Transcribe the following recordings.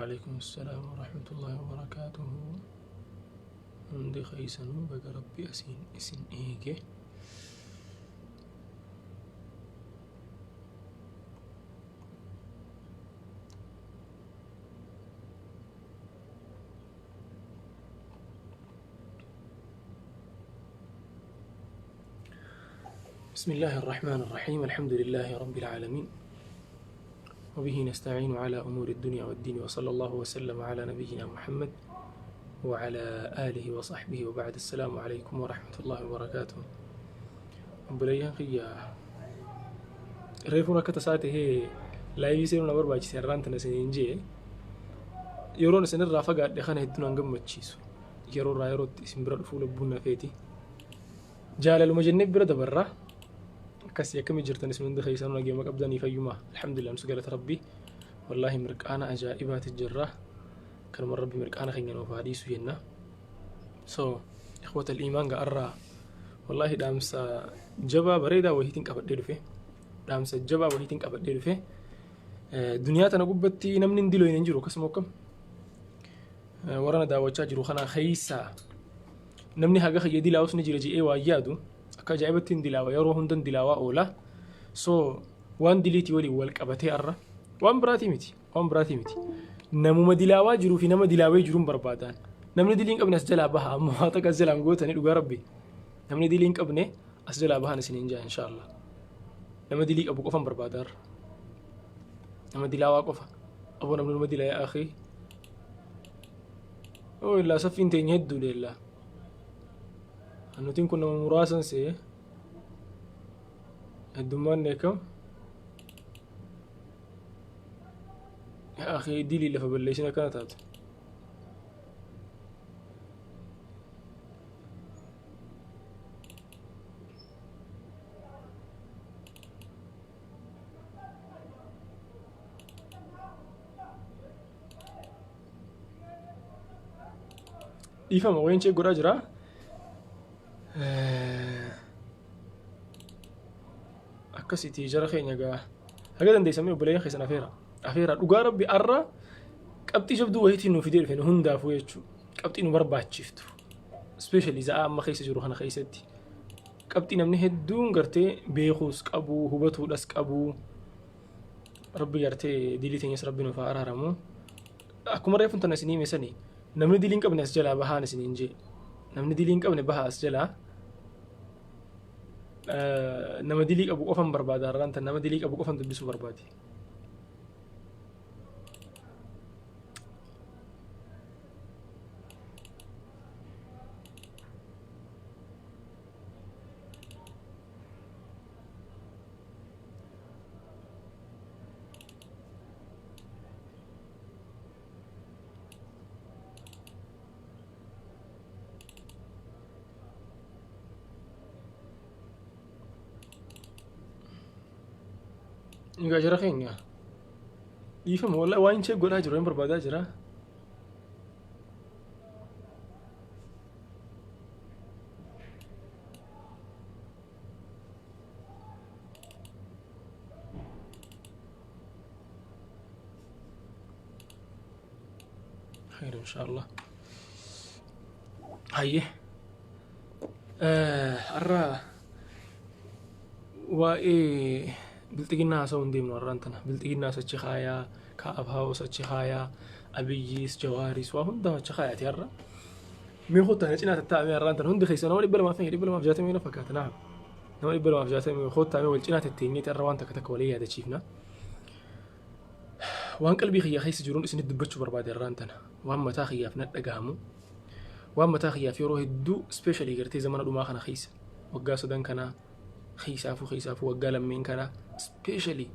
Waalaikum salaam warahmatullahi wabarakaatuhu. Hundi keessanuu baga Rabbi asiin isin eege. بسم الله الرحمن الرحيم، الحمد لله رب العالمين، وبه نستعين على أمور الدنيا والدين، وصلى الله وسلم على نبينا محمد وعلى آله وصحبه، وبعد، السلام عليكم ورحمة الله وبركاته. Obboleeyyan kiyya, reefuun akka tasaa tahee live seenuu na barbaachise. Har'aan tana isiniin jee, yeroon isinirraa fagaadhe kana hedduu nan gammachiisu. Yeroo irraa yerootti isin bira dhufuu lubbuun na feeti. Jaalaluma jennee bira dabarra. Akkasii, akkamii jirtan isin hundi keessanuu? Nageema qabdanii, fayyuma? Alhamdulillah, nus galata Rabbii. Wallaahi mirqaana ajaa'ibaati jirra. Kanuma Rabbi mirqaana keenya nuuf haa dhiisu jenna. So ikhwata al-iimaan, ga'arraa wallaahi dhaamsa jabaa bareedaa wahiitiin qabadhee dhufe. Dhaamsa jabaa wahiitiin qabadhee dhufe. Duniyaa tana gubbatti namni hin diloyne hin jiru. Akkasuma akkam warra na daawwachaa jiru kana keessa namni haga kiyya dilaawus ni jira je'ee waan yaadu. Akka ajaa'ibatti hin dilaawa, yeroo hunda hin dilaawaa oola. So waan diliitii waliin wal qabatee arra waan biraatii miti, waan biraatii miti, namuma dilaawaa jiruu fi nama dilaawee jiruun barbaadaan. Namni dilii hin qabne as jalaa baha. Amma waa takka as jalaan gootanii, dhugaa Rabbi, namni dilii hin qabne as jalaa bahan isiniin jaa. Inshaallah nama dilii qabu qofan barbaada arra, nama dilaawaa qofa. Aboo, namni nama dilaa, yaa akhii, oo illaa saffiin teenya hedduu deellaa. Nutiin kun nama muraasan see, heddummaan eekam. Yaa akhii, dilii lafa balleessin akkana taatu. Dhiifama, wayin check godhaa jira. Akkasitti jara keenya gaa, haga dandeessamee obboleeyyan keessan afeera. Afeera, dhugaa Rabbi, arra qabxii jabduu wayiitiin nu fidee dhufe nu hundaafuu jechuudha. Qabxii nu barbaachiftu. Especially za'aa amma keessa jiru kana keessatti. Qabxii namni hedduun gartee beekuus qabu, hubatuudhas qabu. Rabbi gartee dilii teenyas Rabbi nuuf haa araaramu. Akkuma reefuun tana isinii hime sani, namni dilii hin qabne as jalaa bahaan isiniin jee. Namni dilii hin qabne baha as jalaa. Nama dilii qabu qofan barbaada har'aan tan, nama dilii qabu qofan dubbisuu barbaade. Egaa jara keenya, dhiifama, wallahi waan check godhaa jiru hin barbaadaa jira. Khayr inshallah. Hayyee. Har'a waa'ee bilxiginnaa haasa'uu hin deemnu har'aan tana. Bilxiginnaas achi kaayaa, kaa'afaa'us achi kaayaa, Abiyyiis, Jawaaris, waa hundaa achi kaayaati har'a. Mee kottaa na cinaa tattaa'amee har'aan tana hundi keessa nama 200 fi 260 na fakkaata naam. Nama 260, kottaa mee wal cinaa tatteenyeeti har'a waan takka takka walii yaadachiifna. Waan qalbii kiyya keessa jiruun isinitti dubbachuu barbaade har'aan tana. Waan mataa kiyyaaf na dhagahamu. Waan mataa kiyyaaf yeroo hedduu, especially gartee zamana dhumaa kana keessa, waggaa 3 kanaa keessaafuu waggaa lammeen kanaa, especially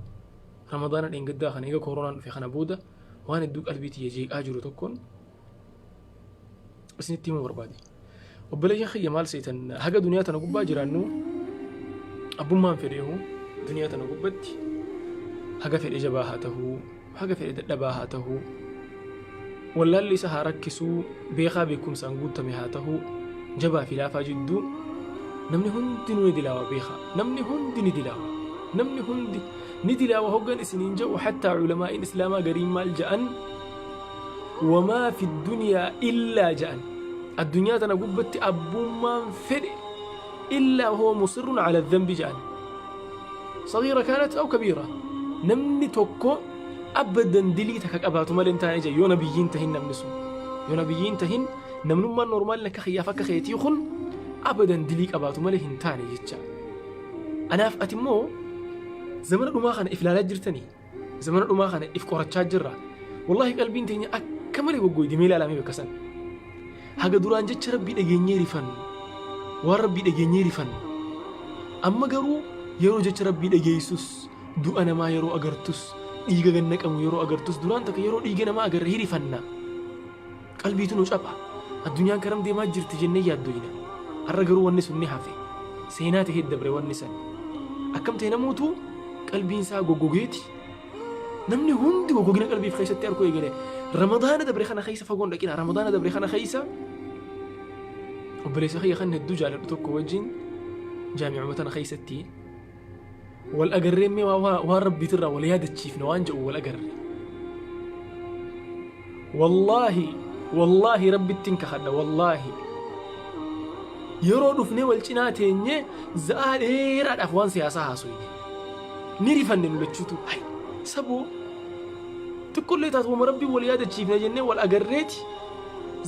Ramadaana dheengaddaa kana, eega koronaan dhufe kana booda, waan hedduu qalbii tiyya jeeqaa jiru tokkoon isinitti himuu barbaade. Obboleeyyan kiyya, maal seetan? Haga duniyaa tana gubbaa jiraannu, abbummaan fedheehu duniyaa tana gubbatti haga fedhe jabaa haa tahuu, haga fedhe dadhabaa haa tahuu, wallaalli isa haa rakkisuu, beekaa beekumsaan guutame haa tahuu, jabaa fi laafaa jidduu namni hundinuu ni dilaawa. Beekaa, namni hundi ni dilaawa. Namni hundi ni dilaawa hoggan isiniin jedhu, hattaa ulamaa'iin islaamaa gariin maal ja'an? Wamaa fi dunyaa illaa ja'an. Addunyaa tana gubbatti abbummaan fedhe illaa huwa musirrun ala dhanbi ja'an. Sagiira kaanat aw kabiira. Namni tokko abadan dilii takka qabaatu malee hin taane jedhe yoo nabiyyiin tahin namni sun. Yoo nabiyyiin tahin namnummaan noormaalin akka kiyyaaf akka keetii kun abadan dilii qabaatu malee hin taane jecha. Anaaf ati immoo zamana dhumaa kana if ilaalaa jirtanii? Zamana dhumaa kana if qorachaa jirra. Wallaahi qalbiin teenya akka malee goggoydi mee ilaalamee bakka san. Haga duraan jecha Rabbii dhageenyee rifannu. Waan Rabbii dhageenyee rifannu. Amma garuu yeroo jecha Rabbii dhageessus, du'a namaa yeroo agartus, dhiiga gad naqamu yeroo agartus, duraan takka yeroo dhiiga namaa agarre hirifanna. Qalbiitu nu capha. Addunyaan karam deemaa jirti jennee yaaddoyna. Har'a garuu wanni sun ni hafe. Seenaa tahee dabre wanni san. Akkam ta'e namuutu qalbiin isaa goggogeeti. Namni hundi goggogina qalbiif keessatti arguu eegale. Ramadaana dabre kana keessa fagoon dhaqina. Ramadaana dabre kana keessa obboleessa kiyya kan hedduu jaaladhu tokko wajjin jaami'uma tana keessatti wal agarree mee waan rabbiitirraa wal yaadachiifna waan jedhu wal agarre. Wallaahi wallaahi rabbittin kakadha wallaahi yeroo dhufnee wal cinaa teenyee za'aa dheeraadhaaf waan siyaasaa haasoyne ni rifanne nu lachuutu hay saboo xiqqollee taatu wama rabbiin wal yaadachiifna jennee wal agarreeti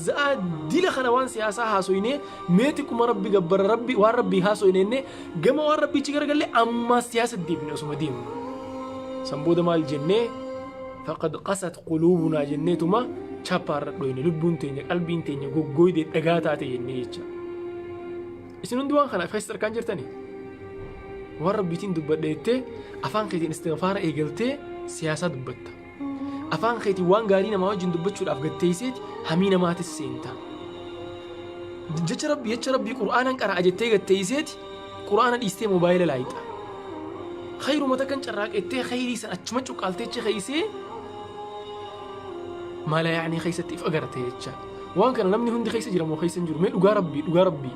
za'aa dila kana waan siyaasaa haasoynee mee xiqquma rabbi gabbara rabbi waan rabbii haasoyne jennee gama waan rabbiichi garagallee ammaa siyaasa deebine osuma deemnu san booda maal jennee faqad qasat quluubunaa jenneetuma chaappaa irra dhoyne lubbuun teenya qalbiin teenya goggooydee dhagaa taate jennee jecha. Isin hundi waan kana keessa harkaan jirtani. Waan rabbiitiin dubbadhe jettee afaan keetiin istighfaara eegaltee siyaasaa dubbatta. Afaan keetiin waan gaarii namaa wajjin dubbachuudhaaf gatteesseeti hamii namaatis seenta. Jecha rabbii jecha rabbii qur'aanan qara'a jettee gatteesseeti qur'aana dhiistee moobaayila laayixa. Khayruma takkan carraaqettee khayrii san achuma cuqqaaltee achi keeysee maala yaanii keessatti if agarte jecha. Waan kana namni hundi keessa jira moo keessa hin jiru? Mee dhugaa rabbii dhugaa rabbii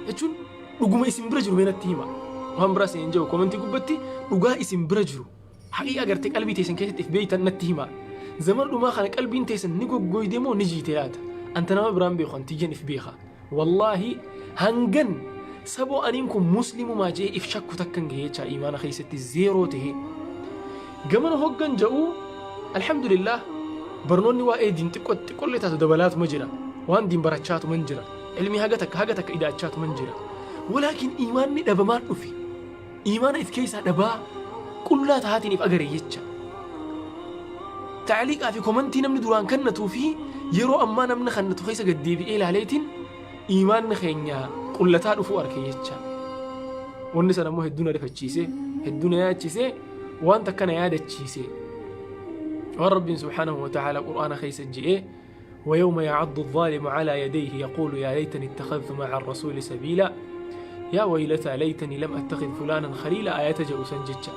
jechuun dhuguma isin bira jiru mee natti hima. Waan biraa isin hin jiru komentii gubbatti dhugaa isin bira jiru. Haqiiqa gartee qalbii teessan keessatti if beeytan natti hima. Zaman dhumaa kana qalbiin teessan ni goggoyde moo ni jiite laata? Anta nama biraan beeku an tiyyan if beeka. Wallaahi hangan saboo aniin kun muslimumaa je'ee if shakku takkan gahe jechaa iimaana keessatti zeeroo tahee. Gamana hoggan ja'u alhamdulillah barnoonni waa'ee diin xiqqoo xiqqollee taatu dabalaatuma jira. Waan diin barachaatuman jira. Ilmii haga takka haga takka ida'achaatuman jira. Walaakin iimaanni dhabamaan dhufe. Iimaana if keessaa dhabaa qullaa tahaatiin if agare jecha. Ta'liiqaa fi komantii namni duraan kannatuu fi yeroo ammaa namni kannatu keessa gad deebi'ee ilaaleetiin iimaanni keenya qullataa dhufuu arke jecha. Wanni sana immoo hedduu na rifachiise, hedduu na yaachise, waan takka na yaadachiise. Waan Rabbiin subhaanahu wa ta'aala Qur'aana keessa je'ee ويوم يعض الظالم على يديه يقول يا ليتني اتخذت مع الرسول سبيلا يا ويلتى ليتني لم أتخذ فلانا خليلا آية جاء سنجتشا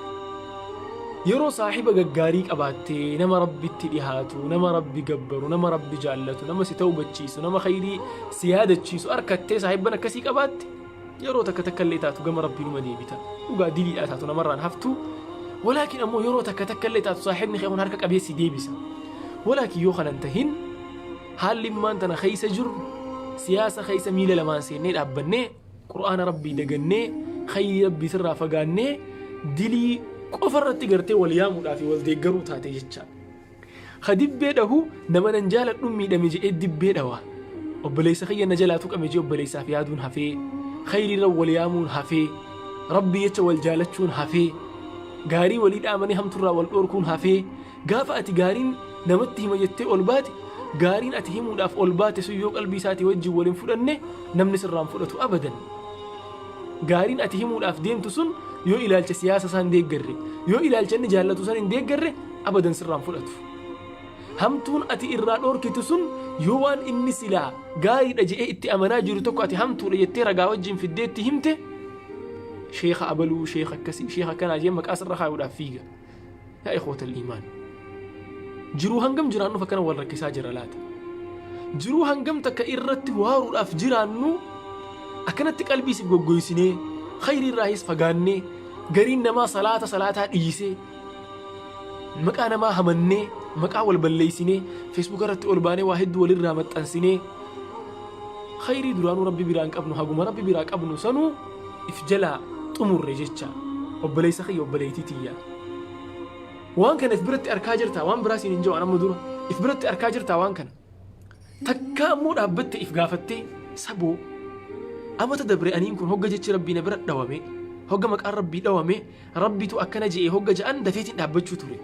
yeroo saahiba gaggaarii qabaattee nama rabbitti dhihaatu nama rabbi gabbaru nama rabbi jaallatu nama si tawbachiisu nama khayrii si yaadachiisu arkattee saahibban akkasii qabaatte yeroo takka takka illee taatu gama rabbii numa deebita dhugaa diliidhaa taatu namarraan haftu walaakin ammoo yeroo takka takka illee taatu saahibni kee kun harka qabee si deebisa walaakin yoo kanan tahin haalli immaan tana keessa jirru siyaasa keessa miila lamaan seennee dhaabbannee qur'aana rabbii dagannee khayrii rabbii sirraa fagaannee dilii qofa irratti gartee wal yaamuudhaa fi wal deeggaruu taate jecha. Ka dibbee dhahu nama nan jaaladhun miidhame je'ee dibbee dhawa. Obboleessa kiyya na jalaa tuqame je'ee obboleessaaf yaaduun hafee, khayriirra wal yaamuun hafee, Rabbii jecha wal jaalachuun hafee, gaarii walii dhaamanii hamturraa wal dhoorkuun hafee, gaafa ati gaariin namatti hima jettee ol baate, gaariin ati himuudhaaf ol baate sun yoo qalbii isaatii wajjin wal hin fudhanne namni sirraa hin fudhatu abadan. Gaariin ati himuudhaaf deemtu sun yoo ilaalcha siyaasa isaa hin deeggarre, yoo ilaalcha inni jaallatu san hin deeggarre abadan sirraa hin fudhatu. Hamtuun ati irraa dhoorkitu sun yoo waan inni silaa gaariidha je'ee itti amanaa jiru tokko ati hamtuudha jettee ragaa wajjin fiddee itti himte sheekha abaluu, sheekha akkasii, sheekha akkanaa jee maqaa sirra kaayuudhaaf fiiga. Yaa ikhwatal iimaan. Jiruu hangam jiraannuuf akkana wal rakkisaa jira laata? Jiruu hangam takka irratti waaruudhaaf jiraannu akkanatti qalbii siif goggoysinee khayrii irraayis fagaannee gariin namaa salaata salaataa dhiisee Maqaa namaa hamannee, maqaa wal balleeysinee, Facebook irratti ol baanee waa hedduu walirraa maxxansinee, khayrii duraanuu Rabbi biraa hin qabnu, haguma Rabbi biraa qabnu sanuu if jalaa xumurre jecha. Obboleessa kiyya, obboleeytii tiyya. Waan kana if biratti arkaa jirtaa? Waan biraa siin hin jedhu an amma dura. If biratti arkaa jirtaa waan kana? Takkaa ammoo dhaabbatte if gaafattee, saboo amata dabre aniin kun hogga jechi Rabbii na bira dhawame, hogga maqaan Rabbii dhawame, Rabbitu akkana je'e hogga ja'an dafeetiin dhaabbachuu ture.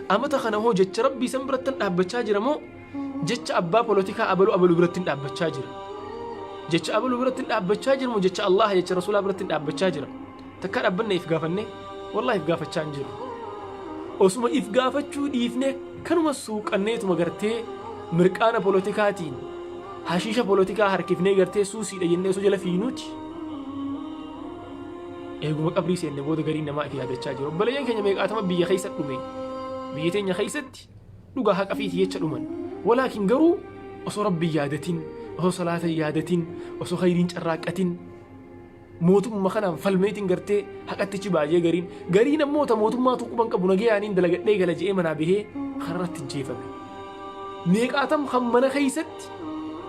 Amata kana hoo jecha Rabbii san birattan dhaabbachaa jira moo jecha abbaa polotikaa abalu abalu birattin dhaabbachaa jira? Jecha abalu birattin dhaabbachaa jira moo jecha Allaha, jecha Rasuulaa birattin dhaabbachaa jira? Takkaa dhaabbanne if gaafanne? Wallahi if gaafachaa hin jiru. Osuma if gaafachuu dhiifnee kanuma suuqanneetuma gartee mirqaana polotikaatiin hashiisha polotikaa harkifnee gartee suusiidha jennee osoo jala fiinuuti. Eeguma qabrii seenne booda gariin namaa if yaadachaa jiru. Obboleeyyan keenya meeqaatama biyya keessa dhume. Biyya teenya keessatti dhugaa haqa fiiti jecha dhuman. Walaakin garuu osoo Rabbi yaadatin, osoo salaata yaadatin, osoo khayriin carraaqqatin, mootumma kanaan falmeetiin gartee haqatti chi baay'ee gariin gariin ammoo ta mootummaatu quban qabu nagayaaniin dalagadhee gala je'ee manaa bahee kararratti jeefame. Meeqaatam kan mana keessatti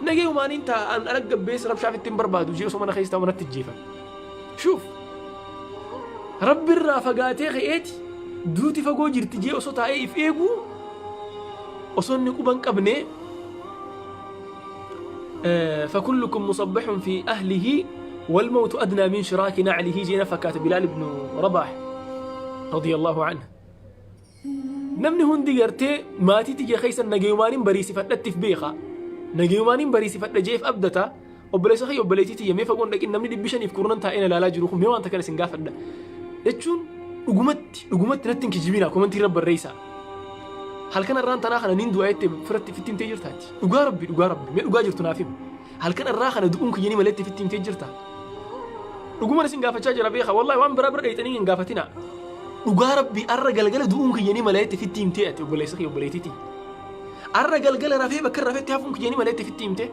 nagayumaaniin taa'an ala gabbeessa rabshaaf ittiin barbaadu jee osoo mana keessa taa'u manatti jeefame. Shuuf, Rabbi irraa fagaatee ka'eeti duuti fagoo jirti jee osoo taa'ee if eeguu, osoo inni quban qabne, فكلكم مصبح في أهله والموت أدنى من شراك نعله جينا فكات بلال بن رباح رضي الله عنه. Namni hundi gartee maatii tiyya keessa nagayumaaniin bariisifadhattiif beeka, nagayumaaniin bariisifadha jeef abdata. Obboleessa kiyya, obboleettii tiyya, mee fagoon dhaqin, namni 510 taa'ee na ilaalaa jiru kun, mee waan takka isin gaafadha jechuun, dhugumatti dhugumatti natti hin kijibinaa, komantii irra barreessaa. Halkan irraan tanaa kana nin du'a jettee firatti ifitti himtee jirtaati? Dhugaa Rabbi, dhugaa Rabbi, mee dhugaa jirtu naaf himi. Halkan irraa kana du'uun kiyya ni maletti ifitti himtee jirta? Dhuguman isin gaafachaa jira beeka. Wallahi waan biraa bira dheeyxanii hin gaafatinaa. Dhugaa Rabbi, arra galgala du'uun kiyya ni maletti ifitti himtee ati, obboleessa kiyya, obboleettii tiyya? Arra galgala rafee bakka rafetti hafuun kiyya ni maletti ifitti himtee?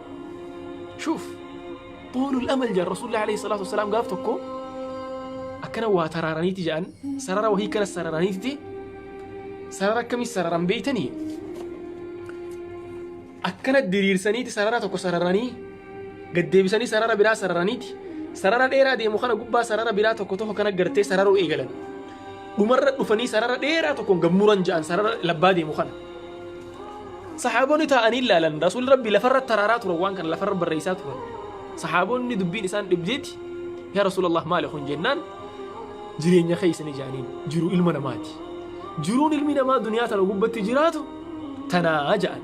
Shuuf, xuulul amal jedhan Rasuulli alayhi salaatu wasalaam. Gaaf tokko akkana waa taraaraniiti jedhan, sarara wahii kana sararaniiti. Sarara akkamii sararan beeytanii? Akkana diriirsaniiti sarara tokko sararanii, gaddeebisanii sarara biraa sararaniiti, sarara dheeraa deemu kana gubbaa sarara biraa tokko tokko kana gartee sararuu eegalan. Dhumarra dhufanii sarara dheeraa tokkoon gammuran ja'an, sarara labbaa deemu kana. Saxaabonni taa'anii ilaalan. Rasuulli Rabbii lafarra taraaraa turan, waan kana lafarra barreessaa turan. Saxaabonni dubbiin isaan dhibdeeti, "Yaa Rasuulallah, maali kun?" jennaan, "Jireenya keessani," jaaniin. "Jiruu ilma namaati. Jiruun ilmi namaa duniyaa tana gubbatti jiraatu tanaa," ja'an.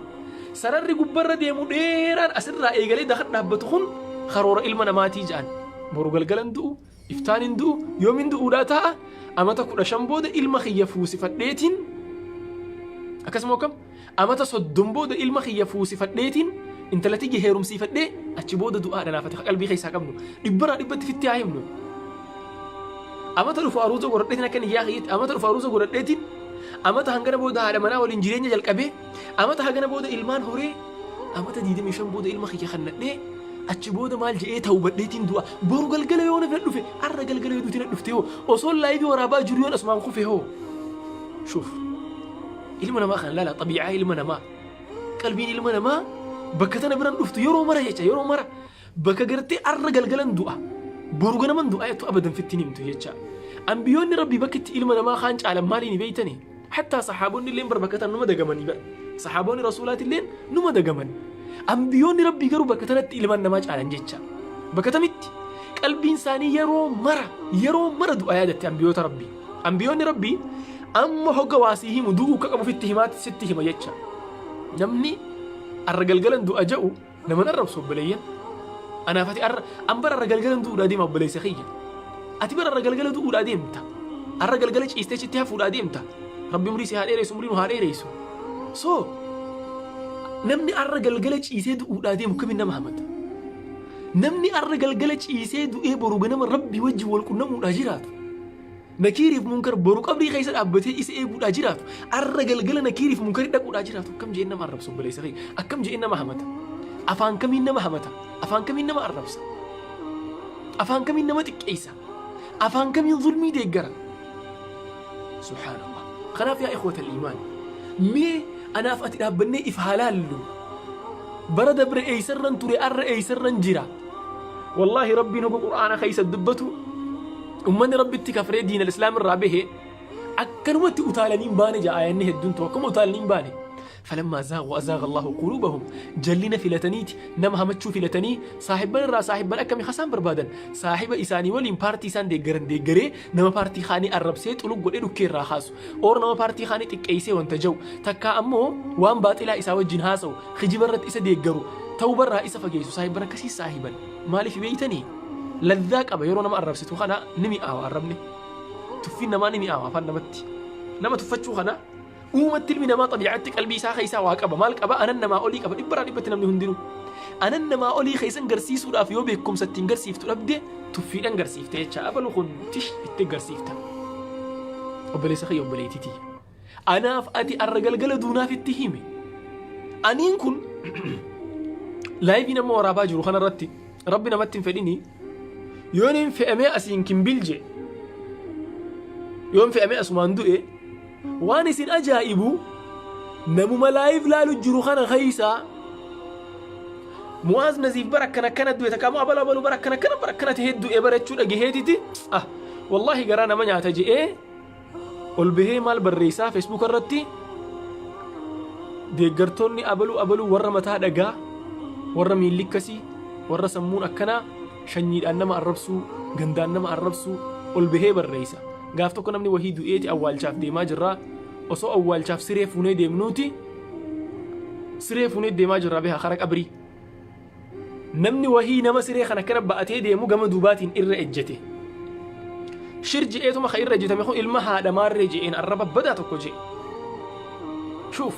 "Sararri gubbarra deemu dheeraan asirraa eegalee dakan dhaabbatu kun karoora ilma namaatii," ja'an. "Boru galgalan du'u, iftaan hin du'u, yoomin du'uudhaa taa'a? Amata 15 booda ilma kiyya fuusifadheetiin, akkasuma akkam amata 30 booda ilma kiyya fuusifadheetiin, intala tiyya heerumsiifadhee, achi booda du'aadha naafate." Qalbii keessaa qabnu dhibbarraa dhibbatti fitti haa himnu. Amata dhufu aruuza godhadheetiin, akka niyyaa kiyyatti amata dhufu aruuza godhadheetiin, amata hangana booda haadha manaa waliin jireenya jalqabee, amata hagana booda ilmaan horee, amata 25 booda ilma kiyya kannadhee, achi booda maal je'ee tawbadheetiin du'a. Boru galgala yoo na dhufe, arra galgala yoo duuti na dhufte hoo, osoo live waraabaa jiru yoon asumaan kufe hoo? Shuuf, ilma namaa kana laala, xabiicaa ilma namaa. Qalbiin ilma namaa bakka tana biran dhuftu yeroo mara jecha, yeroo mara bakka gartee arra galgalan du'a, boru ganaman du'a jettu abadan fittiin himtu jecha. Ambiyoonni Rabbii bakka itti ilma namaa kaan caalan maaliin beeytanii? Hattaa saxaabonni illeen bar bakka tana numa dagamanii bar. Saxaabonni Rasuulaati illeen numa dagaman. Ambiyoonni Rabbii garuu bakka tanatti ilmaan namaa caalan jecha. Bakka tamitti? Qalbiin isaanii yeroo mara yeroo mara du'a yaadatte ambiyoota Rabbii. Ambiyoonni Rabbii amma hogga waa sii himu du'uu akka qabu fitti himaatti sitti hima jecha. Namni arra galgalan du'a ja'u nama arrabsu, obboleeyyan. Anaaf ati arra an bara arra galgalan du'uudhaa deema, obboleessa kiyya. Ati bara arra galgala du'uudhaa deemta. Arra galgala ciistee sitti hafuudhaa deemta. Rabbi umrii si haa dheeressu, umrii nu haa dheeressu. So namni arra galgala ciisee du'uudhaa deemu kamiin nama hamata? Namni arra galgala ciisee du'ee boru ganama Rabbi wajjin wal qunnamuudhaa jiraatu, Nakiiriif Munkar boru qabrii keessa dhaabbatee isa eeguudhaa jiraatu, arra galgala Nakiiriif Munkarii dhaquudhaa jiraatu akkam jeen nama arrabsu, obboleessa kiyya? Akkam jeen nama hamata? Afaan kamiin nama hamata? Afaan kamiin nama arrabsa? Afaan kamiin nama xiqqeessa? Afaan kamiin zulmii deeggara? Subhaanallah. Kanaaf yaa ikhwatal iimaan, mee anaaf ati dhaabbannee if haa laallu. Bara dabre eeysarran ture, arra eeysarran jira? Wallaahi Rabbiin hoga Qur'aana keeysa dubbatu, ummanni Rabbitti kafree diinal islaam irraa bahe akkanumatti utaalanii hin baane ja'a. Aayanni hedduun ta'u akkuma utaalanii hin baane. Falammaa zaaghu azaaga Allahu quluubahum. Jallina filataniiti nama hamachuu filatanii, saahibban irraa saahibban akkami kasaan barbaadan, saahiba isaanii waliin paartii isaan deeggaran deeggaree nama paartii kaanii arrabsee xuluq godhee dhukkee irraa kaasu, oor nama paartii kaanii xiqqeessee wanta ja'u takkaa ammoo waan baaxilaa isaa wajjin haasa'u, kijiba irratti isa deeggaru, tawbarraa isa fageessu, saahibban akkasii saahiban. Maaliif beeytanii? Laddaa qaba. Yeroo nama arrabsitu kana ni mi'aawa. Arrabni tuffiin namaa ni mi'aawa. Afaan namatti nama tuffachuu kana uumatti ilmi namaa xabii'atti qalbii isaa keessaa waa qaba. Maal qaba? Anan namaa olii qaba. Dhibbarraa dhibbatti namni hundinuu anan namaa olii keessan garsiisuudhaaf yoo beekumsa ittiin garsiiftu dhabde, tuffiidhaan garsiifte jecha. Abalu kun tish itti garsiifta. Obboleessa kiyya, obboleettitii, anaaf ati arra galgala duunaaf itti himi. Aniin kun live nama waraabaa jiru kanarratti, Rabbi namatti hin fedhini, yoon hin fe'amee asiin kimbilje, yoon fe'amee asumaan du'e, waan isin ajaa'ibu, namuma live laalu jiru kana keeysaa Mu'aaz Naziif bara akkana akkana du'e, takka ammoo abalu abalu bara akkana akkana bara akkana ta'ee du'e barachuu dhagaheetiti, ah, wallaahi garaa nama nyaata je'ee ol bahee maal barreessaa Facebook irratti? Deeggartoonni abaluu abaluu warra mataa dhagaa, warra miilli akkasii, warra sammuun akkanaa, shanyiidhaan nama arrabsuu, gandaan nama arrabsuu ol bahee barreessa. Gaaf tokko namni wahii du'eeti awwaalchaaf deemaa jirraa. Osoo awwaalchaaf siree fuunee deemnuuti, siree fuunee deemaa jirraa beha kara qabrii, namni wahii nama siree kana akkana ba'atee deemu gama duubaatiin irra ejjete. Shir je'eetuma ka irra ejjetame kun ilma haadha maarree je'een arraba badaa tokko je'e. Shuuf,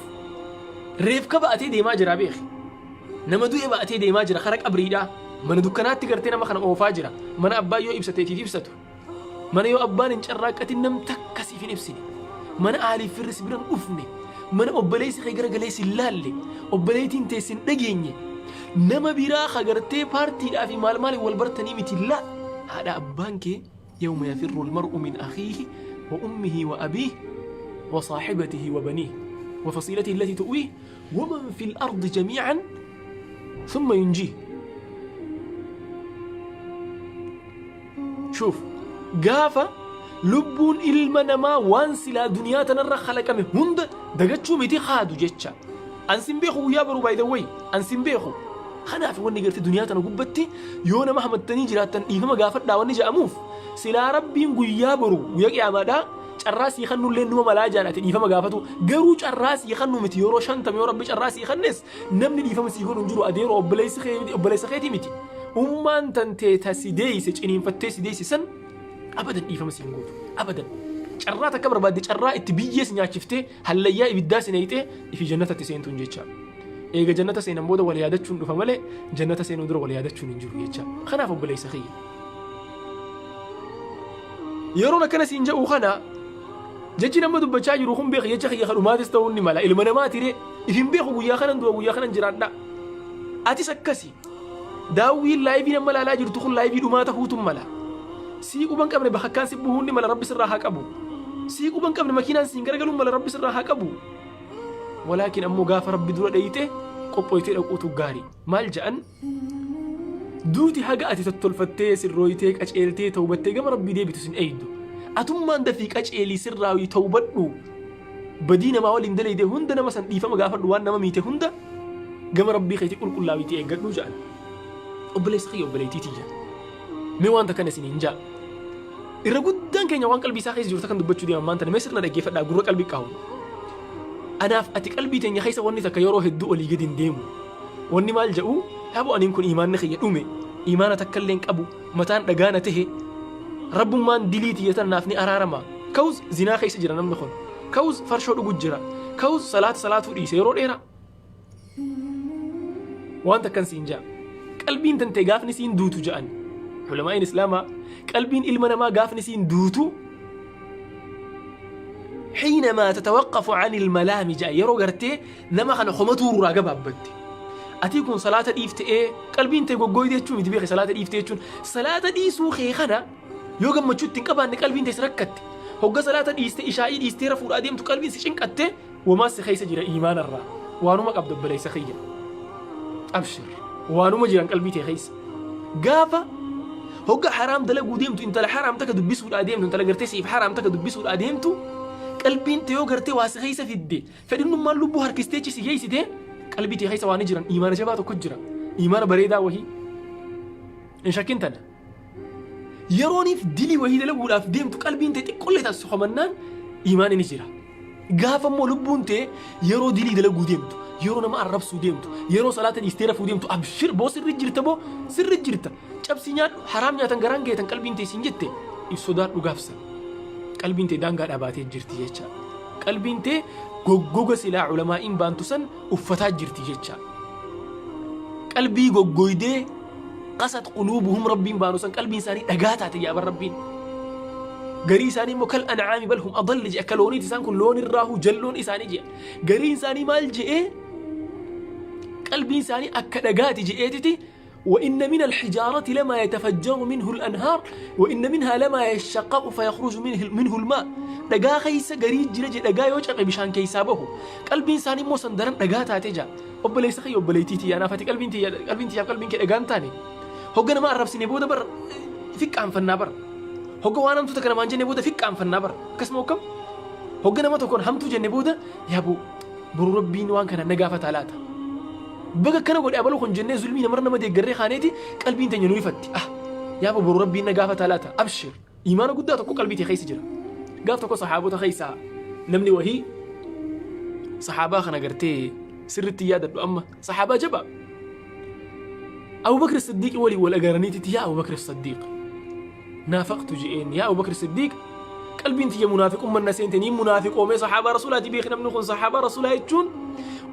reefka ba'atee deemaa jira beeki. Nama du'e ba'atee deemaa jira kara qabriidhaa. Mana dukkanaatti gartee nama kana oofaa jira. Mana abbaa yoo ibsate ifiif ibsatu. Mana yoo abbaan hin carraaqqatin nam takka siif hin ibsine. Mana aaliif firri si bira hin dhufne. Mana obboleessi kee gara galee si hin laalle. Obboleettiin tee si hin dhageenye. Nama biraa ka gartee paartiidhaa fi maal maaliin wal bartanii miti laa. Haadha abbaan kee, yawma yafirru almar'u min akhiihi wa ummihi wa abiihi wa saahibatihi wa baniihi wa fasiilatihi allatii tu'wiihi wa man fil ardi jamii'an thumma yunjiih. Shuuf, gaafa lubbuun ilma namaa waan silaa duniyaa tanarra kalaqame hunda dagachuu miti kaadu jecha. An sin beeku guyyaa baruu, by the way, an sin beeku. Kanaaf wanni gartee duniyaa tana gubbatti yoo nama hamattanii jiraattan dhiifama gaafadhaa wanni jedhamuuf, silaa Rabbiin guyyaa boru, guyyaa qiyaamaadhaa, carraa sii kannullee numa malaa jaan ati dhiifama gaafatu. Garuu carraa sii kannu miti. Yeroo 50 yoo Rabbi carraa sii kannes namni dhiifama sii godhu hin jiru. Adeeroo, obboleessi kee miti, obboleessa keetii miti, ummaan tantee ta si deeyse, ciniinfattee si deeyse san abadan dhiifama siin gootu abadan. Carraa takka barbaadde, carraa itti biyyee si nyaachiftee, hallayyaa ibiddaa si neeyxee ifi jannatatti seentuun jecha. Eega jannata seenan booda wal yaadachuun dhufa malee jannata seenuu dura wal yaadachuun hin jiru jecha. Kanaaf obboleessa kiyya, yeroon akkana siin jedhu kana, jechi nama dubbachaa jiru kun beeki, jecha kiyya kadhumaatis ta'uu ni mala. Ilma namaa tiree if hin beeku. Guyyaa kanan du'a, guyyaa kanan jiraadha. Atis akkasi. Daawwiin live nama laalaa jirtu kun live dhumaa ta'uutu mala. Sii quban qabne bakakkaan si buhuun ni mala, Rabbi sirraa haa qabu. Sii quban qabne makiinaan siin garagaluun mala, Rabbi sirraa haa qabu. Walaakin ammoo gaafa Rabbi dura dheeyite qophooytee dhaquutu gaarii. Maal ja'an? Duuti haga ati tottolfattee, sirrooytee, qaceeltee, tawbattee gama Rabbii deebitu sin eeydu. Atummaan dafii qaceelii, sirraawii, tawbadhu. Badii namaa waliin daleyde hunda nama san dhiifama gaafadhu, waan nama miite hunda gama Rabbii keetii qulqullaawiitii eeggadhu ja'an. Obboleessa kiyya, obboleettii tiyya, mee waan takkan isiniin ja'a. Irra guddaan keenya waan qalbii isaa keessa jiru takkan dubbachuu deema ammaan tana. Mee sirna dhaggeeffadhaa, gurra qalbii qaawu. Anaaf ati qalbii teenya keessa wanni takka yeroo hedduu olii gadi hin deemu. Wanni maal jedhu? Dhabu, aniin kun imaanni kiyya dhume, imaana takka illee hin qabu, mataan dhagaana tahe, Rabbummaan dilii tiyya tana naaf ni araarama? Ka'us zinaa keessa jira namni kun, ka'us farshoo dhugu jira, ka'us salaata salaatuu dhiise yeroo dheeraa. Waan takkan siin ja'a. Qalbiin tantee gaafni siin duutu ja'an ulamaa'iin islaamaa, qalbiin ilma namaa gaafni siin duutu, حينما تتوقف عن الملام ja'a, yeroo gartee nama kana komatuu irraa gabaabbatte. Ati kun salaata dhiifte, ee, qalbiin tee goggooyde jechuu miti. Beeke, salaata dhiifte jechuun salaata dhiisuu kee kana yoo gammachuu ittiin qabaanne, qalbiin tee si rakkatte. Hogga salaata dhiiste, ishaa'ii dhiistee rafuudhaa deemtu qalbiin si cinqatte, wamaa si keessa jira iimaanarraa. Waanuma qabda, obboleessa kiyya. Abshir. Waanuma jiran qalbii tee keessa. Gaafa hogga haraam dalaguu deemtu, intala haraam takka dubbisuudhaa deemtu, intala gartee siif haraam takka dubbisuudhaa deemtu, qalbiin tee yoo gartee waa si keessa fidde, fedhinnummaan lubbuu harkistee achi si geessite, qalbii tee keessa waan jiran iimaana jabaa tokko jira. Iimaana bareedaa wahii. Hin shakkin tana. Yerooniif dilii wahii dalaguudhaaf deemtu qalbiin tee xiqqollee taasisu hamannaan iimaanni ni jira. Gaafa immoo lubbuun tee yeroo dilii dalaguu deemtu, yeroo nama arrabsuu deemtu, yeroo salaata dhiistee rafuu deemtu, abshir boo, sirri jirta, boo sirri jirta. Cabsii nyaadhu, haraam nyaatan garaan geetan qalbiin tee siin jette, if sodaadhu gaafsan. Qalbiin tee daangaa dhaabaatee jirti jecha. Qalbiin tee goggoga silaa ulamaa'iin baantu san uffataa jirti jecha. Qalbii goggoydee qasat quluubuhum rabbiin baanu san, qalbiin isaanii dhagaa taate yaa rabbiin. Garii isaanii immoo kal an'aami bal hum adalli jedhe, akka looniiti isaan kun, loon irraahu jalloon isaanii jedhe. Gariin isaanii maal jedhee? Qalbiin isaanii akka dhagaati jedheetiti. وإن من الحجارة لما يتفجر منه الأنهار وإن منها لما يشقق فيخرج منه الماء. Dhagaa keessa garii jira jedhe, dhagaa yoo cabe bishaan keessaa bahu. Qalbiin isaanii immoo san daran dhagaa taate jaa. Obboleessa kiyya, obboleettii tiyya, anaaf ati qalbiin tiyya, qalbiin tiyyaaf qalbiin kee dhagaan taane. Hogga nama arrabsine booda bar fiqqaanfannaa bar. Hogga waan hamtuu takka namaan jenne booda fiqqaanfannaa bar. Akkasuma hokkam hogga nama tokkoon hamtuu jenne booda, yaaboo boru rabbiin waan kana na gaafataa laata? Baga akkana godhe abaluu kun jennee zulmii namarra nama deeggarree kaaneeti qalbiin teenya nu ifatti. Ah, yaaboo boru rabbiin na gaafataa laata? Abshir. Iimaana guddaa tokko qalbii tee keessa jira. Gaaf tokko sahaabota keessaa namni wahii, sahaabaa kana gartee sirritti yaadadhu amma, sahaabaa jabaa. Abu Bakr Siddiq waliin wal agaraniititti, "Yaa Abu Bakr Siddiq, naafaqtu," je'een. "Yaa Abu Bakr Siddiq, qalbiin tiyya munaafiqumman na seente, niin munaafiqoomee." Sahaabaa rasuulaati beeki. Namni kun sahaabaa rasuulaa jechuun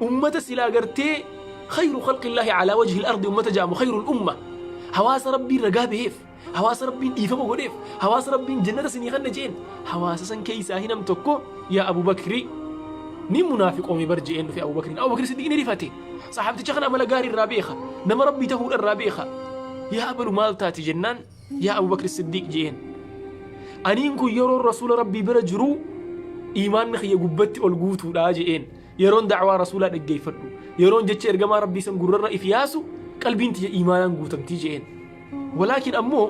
ummata silaa gartee khayru khalqillaahi alaa wajhi al-ardi ummata jaamu, khayrul umma, hawaasa rabbiin ragaa beheef, hawaasa rabbiin dhiifama godheef, hawaasa rabbiin jannata sinii kanna jeen. Hawaasa san keessaa hinam tokko, "Yaa Abu Bakri, ni munaafiqoome bar," je'een dhufe Abu Bakriin. Abu Bakri Siddiq ni rifate. Sahaabticha kana amala gaarii irraa beeka, nama rabbii ta'uudha irraa beeka. "Yaa abalu, maal taate?" jennaan, "Yaa Abu Bakri Siddiq," je'een, "aniin kun yeroo rasuula rabbii bira jiru iimaanni kiyya gubbatti ol guutuudha," je'een. "Yeroon da'waa rasuulaa dhaggeeffadhu, yeroon jecha ergamaa rabbii san gurrarra if yaasu, qalbiin tiyya iimaanaan guutamtii," je'een. "Walaakin ammoo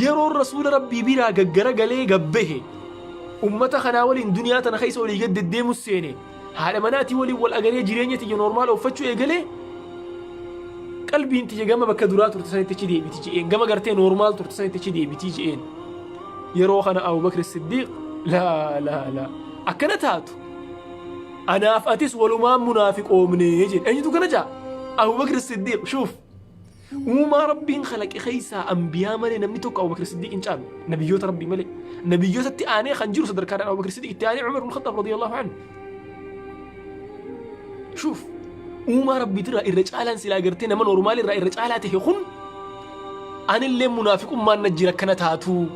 yeroon rasuula rabbii biraa gaggara galee gabbahe, ummata kanaa waliin duniyaa tana keessa olii gad deddeemu seene, haadha manaatii waliin wal agaree jireenya tiyya normal uffachuu eegalee, qalbiin tiyya gama bakka duraa turte sanitti achi deebiti," je'een. "Gama gartee normal turte sanitti achi deebiti," je'een. Yeroo kana Abu Bakr Siddiq, "Laa laa laa, akkana taatu, anaaf atis walumaan munaafiqoomne," jedhe. Eenyutu kana jaa? Abu Bakr Siddiq. Shuuf, uumaa rabbiin kalaqe keessaa ambiyaa malee namni tokko Abu Bakr Siddiq hin caalu. Nabiyyoota rabbii malee, nabiyyootatti aanee kan jiru sadarkaadhaan Abu Bakr Siddiq, itti aanee Umar ibn Khattab radiyallahu anhu. Shuuf, uumaa rabbiitirraa irra caalaan silaa gartee nama normal irraa irra caalaa ta'e kun, "Anillee munaafiqummaan na jira, akkana taatu.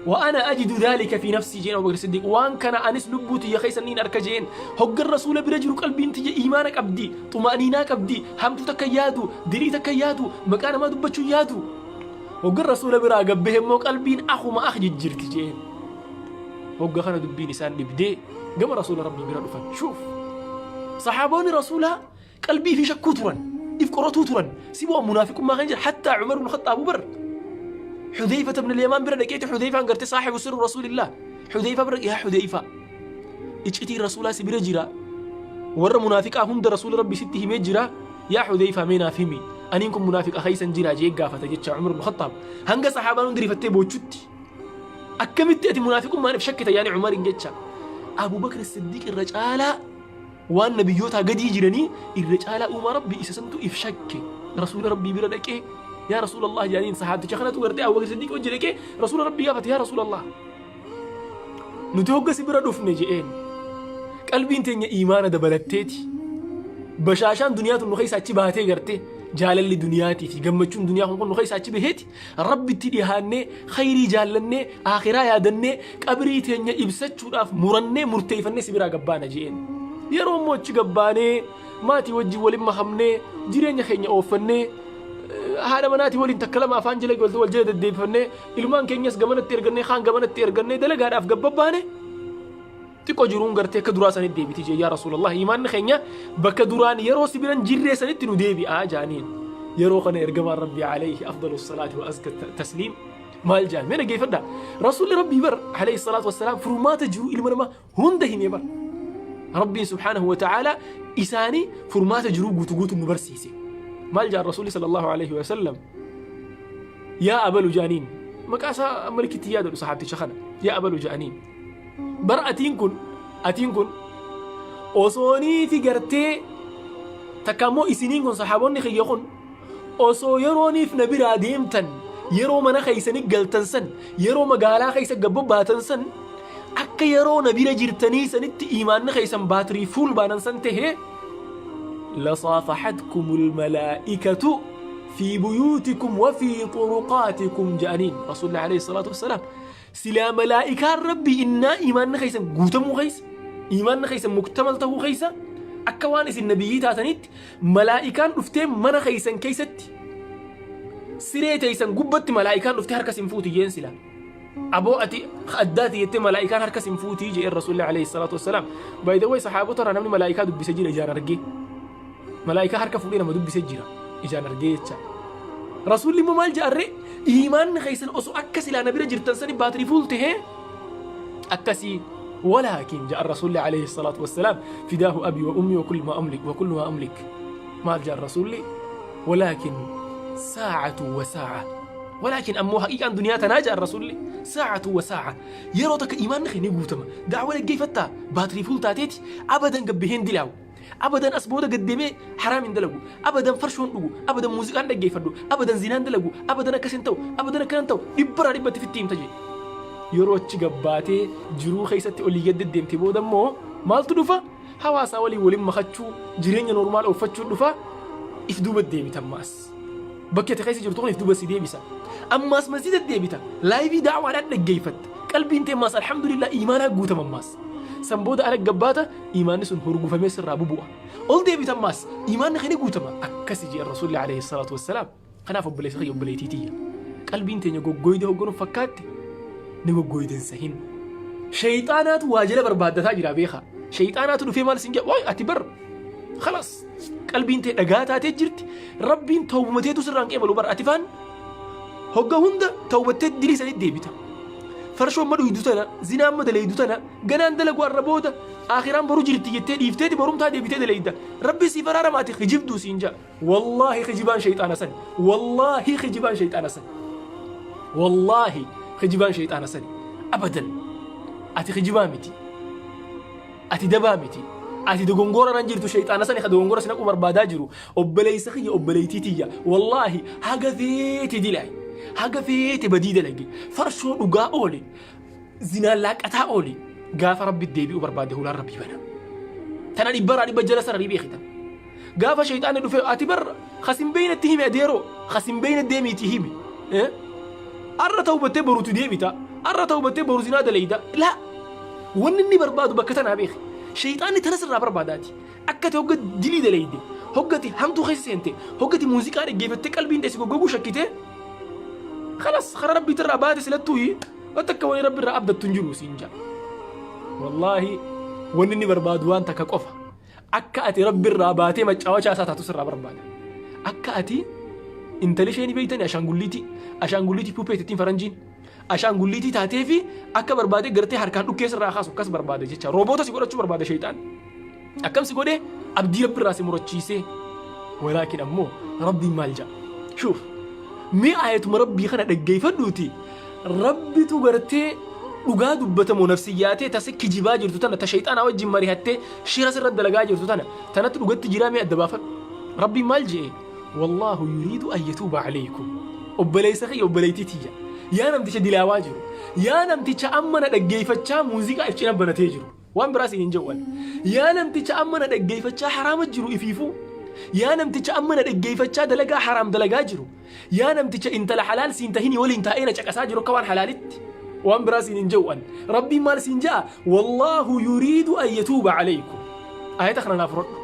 وأنا أجد ذلك في نفسي," jeen Abu Bakr Siddiq. "Waan kana anis lubbuu tiyya keessa niin arka," jeen. "Hoggan rasuula bira jiru qalbiin tiyya iimaana qabdi, xuma'aniinaa qabdi, hamtuu takka yaadu, dilii takka yaadu, maqaa namaa dubbachuu yaadu. Hoggan rasuula biraa gabbahe immoo qalbiin akuma ak jijjiirti," jeen. Hogga kana dubbiin isaan dhibdee gama rasuula rabbii bira dhufan. Shuuf, saxaaboonni rasuulaa qalbii fi shakkuu turan, if qoratuu turan, si bu'aa munaafiqummaa kan jira. Hattaa Umar ibn Khattaab bar Xudeyfata ibn al-Yamaan bira dhaqeeti, Xudeyfaan garte saaxibu sirru rasuulillah, Xudeyfa bira, "Yaa Xudeyfa, iccitiin rasuulaa si bira jira, warra munaafiqaa hunda rasuula rabbi sitti himee jira. Yaa Xudeyfa, mee naaf himi, aniin kun munaafiqa keeysan jira?" jee gaafata jecha Umar ibn Khattaab. Hanga saxaabaan hundi rifattee boochutti, "Akkamitti ati munaafiqummaan if shakkita?" yaani Umarin jecha. Abu Bakr Siddiq irra caalaa waan nabiyyootaa gadii jiranii irra caalaa uumaa rabbii isa santu if shakke. Rasuula rabbii bira dhaqee, "Yaa rasuula Allah," jedhaniin. Sahaabticha kanatu gartee Abu Bakr Siddiq wajji dhaqee rasuula rabbii gaafate. "Yaa rasuula Allah, nuti hogga si bira dhufne," je'een, "qalbiin teenya iimaana dabalatteeti, bashaashaan duniyaa tun nu keessa achi baatee, gartee jaalalli duniyaatii fi gammachuun duniyaa kun nu keessa achi baheeti, rabbitti dhihaannee, khayrii jaallannee, akhiraa yaadannee, qabrii teenya ibsachuudhaaf murannee murteeffannee si biraa gabbaana," je'een. "Yeroo immoo achi gabbaanee maatii wajjin waliin makamnee jireenya keenya ooffannee, Haadha manaatii waliin takka lama afaan jala wal jala deddeebifannee, ilmaan keenyas gamanatti ergannee, kaan gamanatti ergannee, dalagaadhaaf gabbabbaane, xiqqoo jiruun gartee akka duraa sanitti deebiti jee. Yaa Rasuulallah, imaanni keenya bakka duraan yeroo si biran jirree sanitti nu deebi'aa jaaniin. Yeroo kana ergamaan Rabbii alayhi afdalu salaati wa azka tasliim maal jaan? Mee dhaggeeffadhaa. Rasuulli Rabbii bar alayhi salaatu wassalaam furmaata jiru ilma namaa hunda himee bar. Rabbiin subhaanahu wa ta'aalaa isaanii furmaata jiruu guutu guutu nu barsiise. Maal jaan Rasuulli sallallahu alayhi wa sallam? Yaa abalu jaaniin. Maqaa isaa amma likkitti yaadadhu sahaabticha kana. Yaa abalu jaaniin. Bar atiin kun osoonii fi gartee takka immoo isiniin kun, sahaabonni kiyya kun, osoo yerooniif na biraa deemtan, yeroo mana keessanii galtan san, yeroo magaalaa keessa gabba baatan san, akka yeroo na bira jirtanii sanitti imaanni keessan baatirii full baanan san tahee, لصافحتكم الملائكة في بيوتكم وفي طرقاتكم جانين رسول الله عليه الصلاة والسلام. Silaa malaa'ikaan Rabbii innaa imaanni keessan guutamuu keessa, imaanni keessan muktamal ta'uu keessa, akka waan isin nabiyyii taatanitti malaa'ikaan dhuftee mana keessan keessatti siree teessan gubbatti malaa'ikaan dhuftee harka isin fuuti jeen. Silaa aboo ati addaati jettee malaa'ikaan harka isin fuutii jeen Rasuulli alayhi salaatu wassalaam. By the way, sahaabota irraa namni malaa'ikaa dubbise jira, ijaan argee. Malaa'ikaa harka fuudhee nama dubbise jira, ijaan argee jecha. Rasuulli immoo maal jedharree? Imaanni keessan osoo akka silaa na bira jirtan sani baatirii full tahee akkasii. ولكن جاء الرسول عليه الصلاة والسلام، فداه أبي وأمي وكل ما أملك وكل ما أملك، ما جاء الرسول؟ ولكن ساعة وساعة. ولكن أمو حقيقة دنيا تناجى الرسول ساعة وساعة. yeroo takka imaanni keenya guutama, da'waa dhaggeeffattaa, baatirii full taateeti, abadan gabbiheen dilaawu, abadan as booda gaddeemee haraam hin dalagu, abadan farshoon dhugu, abadan muuziqaan dhaggeeffadhu, abadan zinaan dalagu, abadan akkas hin ta'u, abadan akkanan ta'u, dhibbarraa dhibbatti fitti himta jee. Yeroo achi gabbaatee jiruu keessatti olii gad deddeemte booda immoo maaltu dhufa? Hawaasaa waliin waliin makachuu, jireenya normal uffachuu dhufa. If duuba deebita. Ammaas bakki ati keessa jirtu kun if duuba si deebisa. Ammaas masjida deebita, live da'waadhaan dhaggeeffatta, qalbiin tee ammaas alhamdulillah imaanaa guutama. Ammaas san booda ala gabbaata, imaanni sun hurgufamee sirraa bubu'a. Ol deebita, ammaas imaanni kani guutama. Akkasi jee Rasuulli alayhi salaatu wassalaam. Kanaaf obboleessa kiyya, obboleettii tiyya, qalbiin teenya goggooyde hogganuuf fakkaatte ni goggooyden sahin. Shayxaanaatu waa jala barbaaddataa jira, beekaa. Shayxaanaatu dhufee maal sin jedha? Waay, ati bar خلاص qalbiin tee dhagaa taatee jirti, Rabbiin tawbumateetu sirraan qeebalu. Bar ati faan hogga hunda tawbattee dilii sanitti deebita. Farshoo amma dhuydu tana, zinaa amma dalaydu tana, ganaan dalagu arra booda, aakhiraan boru jirti jettee dhiifteeti borumtaa deebitee dalayda. Rabbi siif araarama, ati kijibduu siin ja'a. Wallaahi kijibaan shayxaana sani. Wallaahi kijibaan shayxaana sani. Wallaahi kijibaan shayxaana sani. Abadan ati kijibaa miti, ati dabaa miti, ati dogongora ran jirtu. Shayxaana sani ka dogongora si naquu barbaadaa jiru. Obboleessa kiyya, obboleettii tiyya, wallaahi haga feete dilaay, haga feete badii dalage, farshoo dhugaa oole, zinaan laaqataa oole, gaafa Rabbi deebi'uu barbaade hulaan Rabbii bana. Tana dhibbarraa dhibba jala sararii beekita. Gaafa shayxaanni dhufe ati bar kasin beeynatti himi, adeeroo kasin beeyna deemiitii himi. Arra tawbattee borutu deebita, arra tawbattee boru zinaa dalayda. Laa, wanni inni barbaadu bakka tanaa beeki. Shayxaanni tana sirraa barbaadaati. Akka ati hogga dilii dalayde, hoggati hamtuu keessa seente, hoggati muuziqaa dhaggeeffattee qalbiin teessi goggoguu shakkite, خلاص karaa Rabbiitirraa baate. Silattuu wanta akka wani Rabbi irraa abdattu hin jiru siin jaa. Wallaahi wanni inni barbaadu waan takka qofa: akka ati Rabbi irraa baatee macaawachaa isaa taatu sirraa barbaada. Akka ati intali isheen beeytani ashaangulliitii, ashaangulliitii puppet ittiin faranjiin ashaangulliitii taatee fi akka barbaade gartee harkaan dhukkee sirraa kaasu akkas barbaada jecha. Rooboota si godhachuu barbaada shayxaan. Akkam si godhee? Abdii Rabbi irraa si murachiisee. Walaakin ammoo Rabbiin maal jedha? شوف, mee ayatuma Rabbii kana dhaggeeffadhuuti. Rabbitu gartee dhugaa dubbatamoo nafsiyyaatee tasa kijibaa jirtu tana, ta shayxaanaa wajjin mari'attee shira sirra dalagaa jirtu tana tanatti dhugatti jiraa? Mee adda baafadhu. Rabbiin maal je'e? والله يريد أن يتوب عليكم. Obboleessa kiyya, obboleettii tiyya, yaa namticha dilaawaa jiru, yaa namticha amma na dhaggeeffachaa muuziqaa if cina banatee jiru, waan biraas hin jawwan, yaa namticha amma na dhaggeeffachaa haraama jiru ifiifuu, yaa namticha amma na dhaggeeffachaa dalagaa haraam dalagaa jiru, yaa namticha intala halaal siin tahini waliin taa'ee na caqasaa jiru akka waan halaalitti, waan biraa siin hin jawwan. Rabbiin maal siin ja'a? والله يريد أن يتوب عليكم. Ayata kana naaf fudhadhu.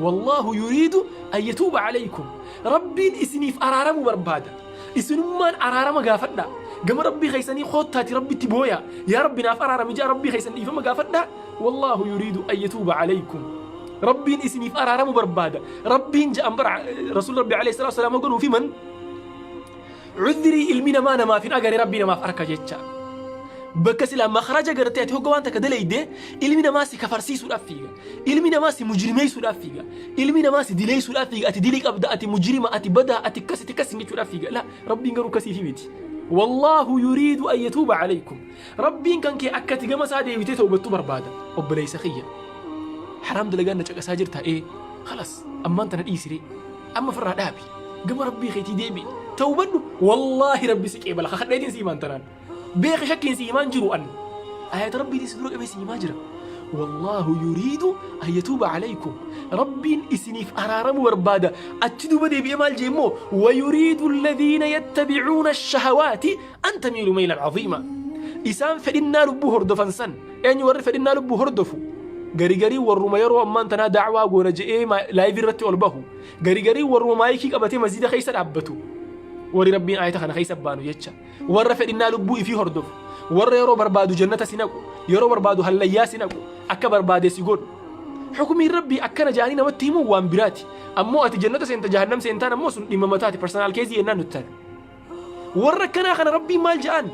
Wallaahu yuriidu an yatuuba alaykum. Rabbiin isiniif araaramuu barbaada. Isinummaan araarama gaafadhaa. Gama Rabbii keessanii koottaati Rabbitti booyaa. Yaa Rabbi naaf araarami jaa Rabbii keessan dhiifama gaafadhaa. Wallaahu yuriidu an yatuuba alaykum. Rabbiin isiniif araaramu barbaada. Rabbiin ja'an bara Rasuulli Rabbi alayhi salaatu wasalaam hoogganuu fi man cudhrii ilmi namaa namaaf hin agare Rabbii namaaf arka jecha. Bakka silaa makhraja gartee ati hogga waan takka dalayde ilmi namaa si kafarsiisuudhaaf fiiga. Ilmi namaa si mujrimeessuudhaaf fiiga. Ilmi namaa si dileessuudhaaf fiiga. Ati dilii qabda, ati mujrima, ati badaa, ati akkas, ati akkas jechuudhaaf fiiga. La, Rabbiin garuu akkasiifi miti. Wallaahu yuriidu an yatuuba alaykum. Rabbiin kan kee akka ati gama isaa deebitee tawbattu barbaada. Obboleessa kiyya. Haraam dalagaan na caqasaa jirta ee. Khalas ammaan tana dhiisiree. Amma ofirraa dhaabi. Gama Rabbii keetii deebi'i. Tawbadhu. Wallaahi Rabbi si qeebala. Kakadheetiin si himaan tanaan. Beeki shakkiin si himaan jiru an. Ayata Rabbiitiin si dura qabee si himaa jira. Wallaahu yuriidu an yatuuba alaykum. Rabbiin isiniif araaramu barbaada. Achi duuba deebi'ee maal jee immoo wayuriidu alladhiina yattabi'uuna shahawaati an tamiilu maylan aziima. Isaan fedhinnaa lubbuu hordofan san. Eenyu warri fedhinnaa lubbuu hordofu? Gari garii warruma yeroo ammaan tanaa da'waa goona je'ee laayivii irratti ol bahu. Gari garii warruma maayikii qabatee masjida keessa dhaabbatu. Warri Rabbiin ayata kana keessa baanu jecha. Warra fedhinnaa lubbuu ifii hordofu. Warra yeroo barbaadu jannata si naqu. Yeroo barbaadu hallayyaa si naqu. Akka barbaade si godhu. Hukumiin Rabbii akkana ja'anii namatti himuun waan biraati. Ammoo ati jannata seenta jahannam seentaan ammoo sun dhimma mataati personal case jennaan nutti taate. Warra akkanaa kana Rabbiin maal ja'an?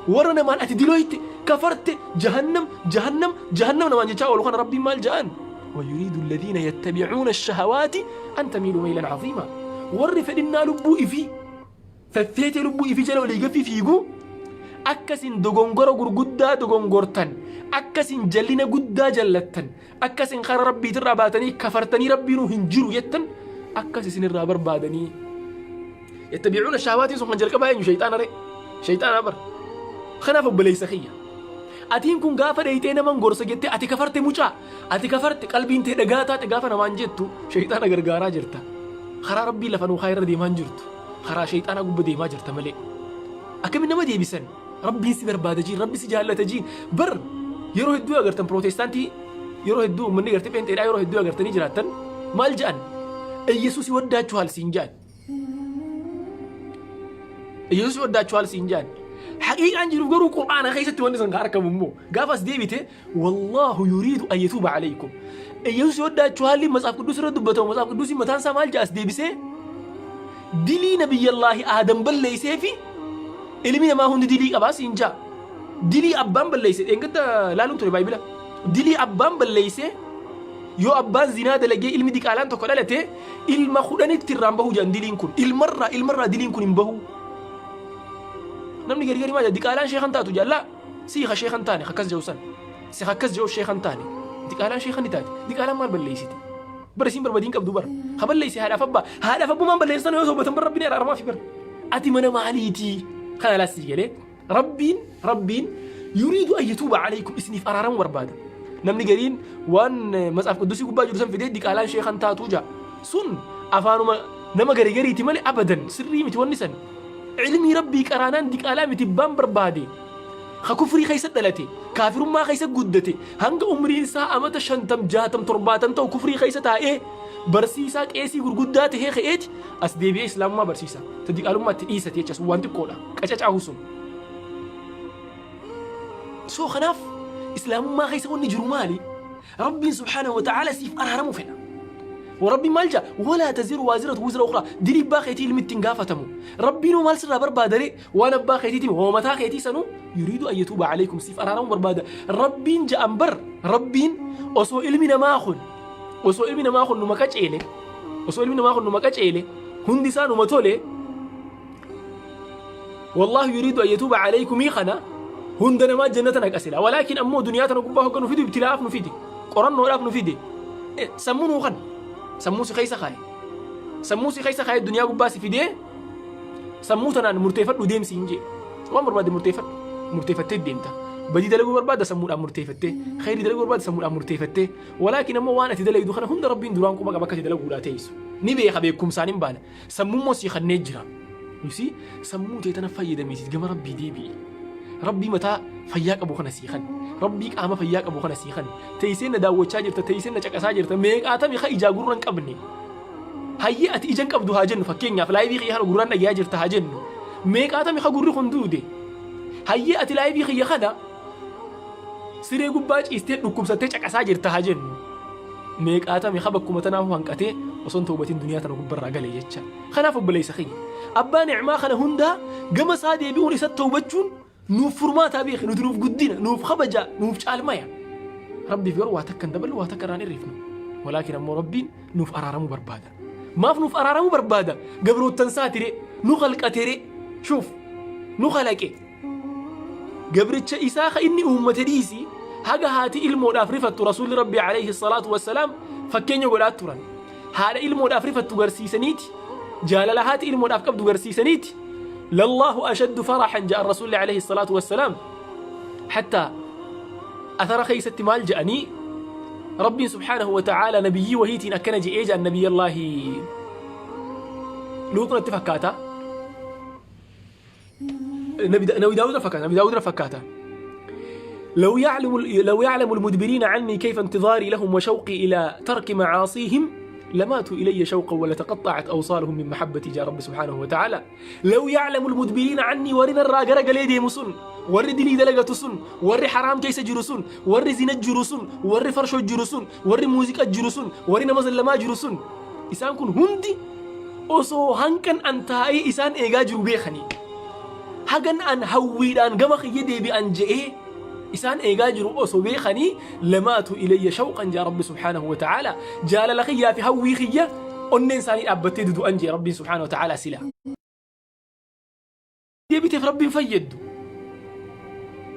Warra namaan ati dilooyte, kafarte, jahannam, jahannam, jahannam namaan jechaa oolu kana Rabbiin maal ja'an? ويريد الذين يتبعون الشهوات أن تميلوا ميلا عظيما. Warri fedhinnaa lubbuu ifii feffeetee lubbuu ifii jala olii gaffii fiigu akkasin dogongora gurguddaa dogongortan, akkasin jallina guddaa jallattan, akkasin kara Rabbiitirraa baatanii kafartanii Rabbiinuu hin jiru jettan akkas isinirraa barbaadanii. Yattabi'uuna shahawaatiin sun kan jalqabaa eenyu? Shayxaana ree? Shayxaana bar. Kanaaf obboleessa kiyya. Atiin kun gaafa dheeyxee naman gorsa jettee ati kafarte mucaa, ati kafarte, qalbiin tee dhagaa taate gaafa namaan jettu shayxaana gargaaraa jirta. Karaa Rabbii lafa nuu irra deemaa hin jirtu. Karaa shayxaanaa gubba deemaa jirta malee. Akkamiin nama deebisan? Rabbiin si barbaada jiin, Rabbi si jaallata jiin. Bar yeroo hedduu agartan pirootestaantii, yeroo hedduu uummanni gartee pheenxeedhaa yeroo hedduu agartanii jiraattan maal jedhan? Iyyasuus ይወዳችኋል siin jedhan. Iyyasuus ይወዳችኋል siin jedhan. Haqiiqaan jiru garuu Qur'aana keessatti wanni san kan argamu immoo gaafa as deebite wallaahu yuriidu an yatuuba alaykum. Iyyasuus ይወዳችኋል መጽሐፍ ቅዱስ irra dubbatamu መጽሐፍ ቅዱስ mataan isaa maal jedha as deebisee? Dilii nabiyyallaahi Aadam balleessee fi ilmi namaa hundi dilii qabaa siin jaa. Dilii abbaan balleesse dheengadda laaluun ture baay'ibila. Dilii abbaan balleesse yoo abbaan zinaa dalagee ilmi diqaalaan tokko dhalate ilma 10tti irraan bahu jedhan diliin kun. Ilmarraa diliin kun hin bahu. Namni gari gari maal jedha? Diqaalaan sheekan taatu jalla sii ka sheekan taane akkas jedhu san. Si akkas jedhu sheekan taane. Diqaalaan sheekan ni taate. Diqaalaan maal balleessite? Bara isiin barbadiin qabdu bara. Ka balleesse haadhaaf abbaa. Haadhaaf abbummaan balleessan yoo soobatan bara Rabbiin araaramaa fi bara. Ati mana maaliitii? Kana laas sii galee. Rabbiin yuriidu an yatuuba alaykum isiniif araaramuu barbaada. Namni gariin waan matsaaf quddusii gubbaa jiru san fidee diqaalaan sheekan taatuu jaa. Sun afaanuma nama garii gariiti malee abadan sirrii miti wanni san. Ilmii Rabbii qaraanaan diqaalaa miti baan barbaade. Ka kufrii keessa dhalate, kaafirummaa keessa guddate, hanga umriin isaa amata 50, 60, 70 ta'u kufrii keessa taa'ee barsiisaa qeesii gurguddaa tahee ka'eeti as deebi'ee islaamummaa barsiisa. Ta diqaalummaa itti dhiisate jecha sun waan xiqqoodha. Qacacaahu sun. So kanaaf islaamummaa keessa wanni jiru maali? Rabbiin subhaanahu wa ta'aala siif araaramuu fedha. Rabbiin maal jedha? Walaa taziru waaziratu wizra ukhraa. Dilii abbaa keetii ilmi ittiin gaafatamu. Rabbiin hoo maal sirraa barbaadare? Waan abbaa keetiitiin hoo mataa keetii sanuu yuriidu an yatuuba alaykum siif araaramuu barbaada. Rabbiin ja'an bar Rabbiin osoo ilmi namaa kun numa qaceele, osoo ilmi namaa kun numa qaceele, hundi isaa numa tole, wallaahu yuriidu an yatuuba alaykumii kana hunda namaa jannata naqa sila. Walaakin ammoo duniyaa tana gubbaa hogga nu fidu ibtilaa'aaf nu fide, qorannoodhaaf nu fide. Sammuu nuu kan sammuu si keessa kaaye, sammuu si keessa kaaye duniyaa gubbaa si fidee sammuu tanaan murteeffadhu deemsi hin jee. Waan barbaadde murteeffadhu, murteeffattee deemta. Badii dalaguu barbaadda sammuudhaan murteeffattee, khayrii dalaguu barbaadda sammuudhaan murteeffattee. Walaakin ammoo waan ati dalaydu kana hunda Rabbiin duraan quba qaba. Akka ati dalaguudhaa teessu ni beeka, beekumsaan hin baana. Sammuu immoo sii kannee jira. You sammuu tee tana fayyadamiitis gama Rabbii deebi'i. Rabbii mataa fayyaa qabu kana sii kan. Rabbii qaama fayyaa qabu kana sii kanne. Teessee na daawwachaa jirta, teessee na caqasaa jirta. Meeqaatami ka ijaa gurra hin qabne. Hayyee, ati ija hin qabdu haa jennu, fakkeenyaaf live kiyya kana gurraan dhagayaa jirta haa jennu. Meeqaatami ka gurri kun duude. Hayyee, ati live kiyya kana siree gubbaa ciistee dhukkubsattee caqasaa jirta haa jennu. Meeqaatami ka bakkuma tanaafu hanqatee osoo hin toobatin duniyaa tana gubbarraa gale jecha. Kanaaf obboleessa kiyya, abbaa ni'maa kana hundaa gama isaa deebi'uun isatti toobachuun nuuf furmaataa beeki, nuti nuuf guddina, nuuf kabajaa, nuuf caalmaya. Rabbiif garuu waa takka hin daballu, waa takka irraan hirrifnu. Walaakin ammoo Rabbiin nuuf araaramuu barbaada. Maaf nuuf araaramuu barbaada? Gabroottan isaatire, nu khalqatere, shuuf nu khalaqe. Gabricha isaa ka inni uummate dhiisi, haga haati ilmoodhaaf rifattu Rasuulli Rabbii alayhi salaatu wassalaam fakkeenya godhaa turan. Haadha ilmoodhaaf rifattu garsiisaniiti, jaalala haati ilmoodhaaf qabdu garsiisaniiti. Lallaahu ashaddu faraxan jedhan Rasuulli alayhi salaatu wassalaam. Hattaa athara keessatti maal jedhanii? Rabbiin subhaanahu wa ta'aala nabiyyii wahiitiin akkana je'ee jedhan, nabiyyallaahi Luuxu natti fakkaata. Nabi Daawud fakkaata, Nabi Daawud fakkaata. لو يعلم المدبرين عني كيف انتظاري لهم وشوقي إلى ترك معاصيهم لماتوا إلي شوقا ولتقطعت أوصالهم من محبتي. جاء رب سبحانه وتعالى لو يعلم المدبرين عني، warri narraa garagalee deemu sun، warri dilii dalagatu sun، warri haraam keessa jiru sun، warri zina jiru sun، warri farshoo jiru sun، warri muuziqaa jiru sun، warri nama zallamaa jiru sun، isaan kun hundi osoo hanqan an taa'ee isaan eegaa jiru beekanii, hagan an hawwiidhaan gama kiyya deebi'an je'ee isaan eegaa jiru osoo beekanii، لماتوا إلي شوقا jaa Rabbi subhaanahu wa ta'aala. Jaalala kiyyaa fi hawwii kiyya onneen isaanii dhaabbattee dudu'an jee Rabbiin subhaanahu wa ta'aala. Sila deebiteef Rabbiin fayyaddu.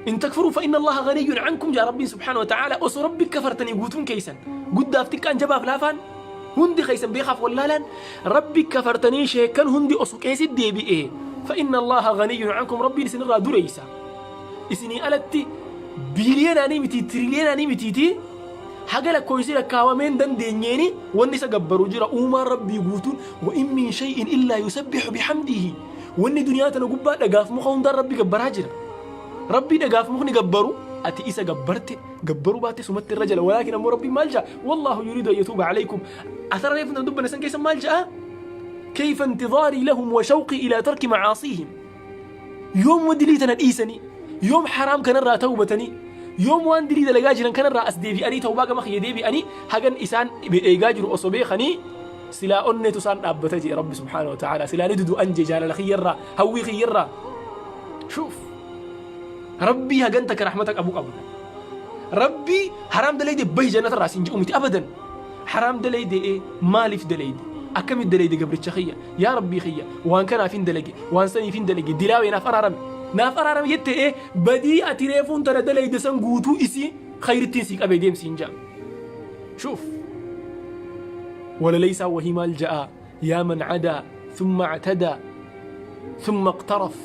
إن تكفروا فإن الله غني عنكم jaa Rabbiin subhaanahu wa ta'aala. Osoo Rabbi kafartanii, guutuun keessan, guddaaf xiqqaan, jabaaf laafaan, hundi keessan, beekaaf wallaalaan, Rabbi kafartanii sheekan hundi osoo qeesit deebi'ee، فإن الله غني عنكم، Rabbiin isinirraa dureeysa. Isinii alatti biiliyonaanii miti, tiriliyonaanii mitiiti, haga lakkoofsi lakkaawameen dandeenyeeni wanni isa gabbaru jira. Uumaan Rabbii guutuun، وإن من شيء إلا يسبح بحمده، wanni duniyaa tana gubbaa dhagaaf muka hundaan Rabbi gabbaraa jira. Rabbii dhagaaf mukni gabbaru, ati isa gabbarte gabbaruu baatte sumatti irra jala. Walaakin ammoo Rabbiin maal ja'a? والله يريد أن يتوب عليكم. Asara reefu nan dubbanne san keessa maal ja'a? كيف انتظاري لهم وشوقي إلى ترك معاصيهم. Yoom dilii tana dhiisanii, yoom haraam kanarraa tawbatanii, yoom waan dilii dalagaa jiran kanarraa as deebi'anii tawbaa gama kiyya deebi'anii, hagan isaan eegaa jiru osoo beekanii, silaa onneetu isaan dhaabbata jee Rabbi subhaanahu wa ta'ala. Silaa ni dudu'an jee jaalala kiyyarraa, hawwii kiyyarraa. Shuuf, Rabbii hagan takka rahmata qabu qabna. Rabbii haraam dalayde bahi jannatarraa siin jedhu miti abadan. Haraam dalayde, maaliif dalayde, akkamit dalayde, gabricha kiyya, yaa Rabbii kiyya, waan kanaaf hin dalage, waan saniif hin dalage, dilaawee naaf araarame, naaf araarame jette, badii ati reefuun tana dalayde san guutuu isii khayrittiin sii qabee deemsiin ja'a. Shuuf, walaleysaa wahii maal ja'a? يا من عدا ثم اعتدى ثم اقترف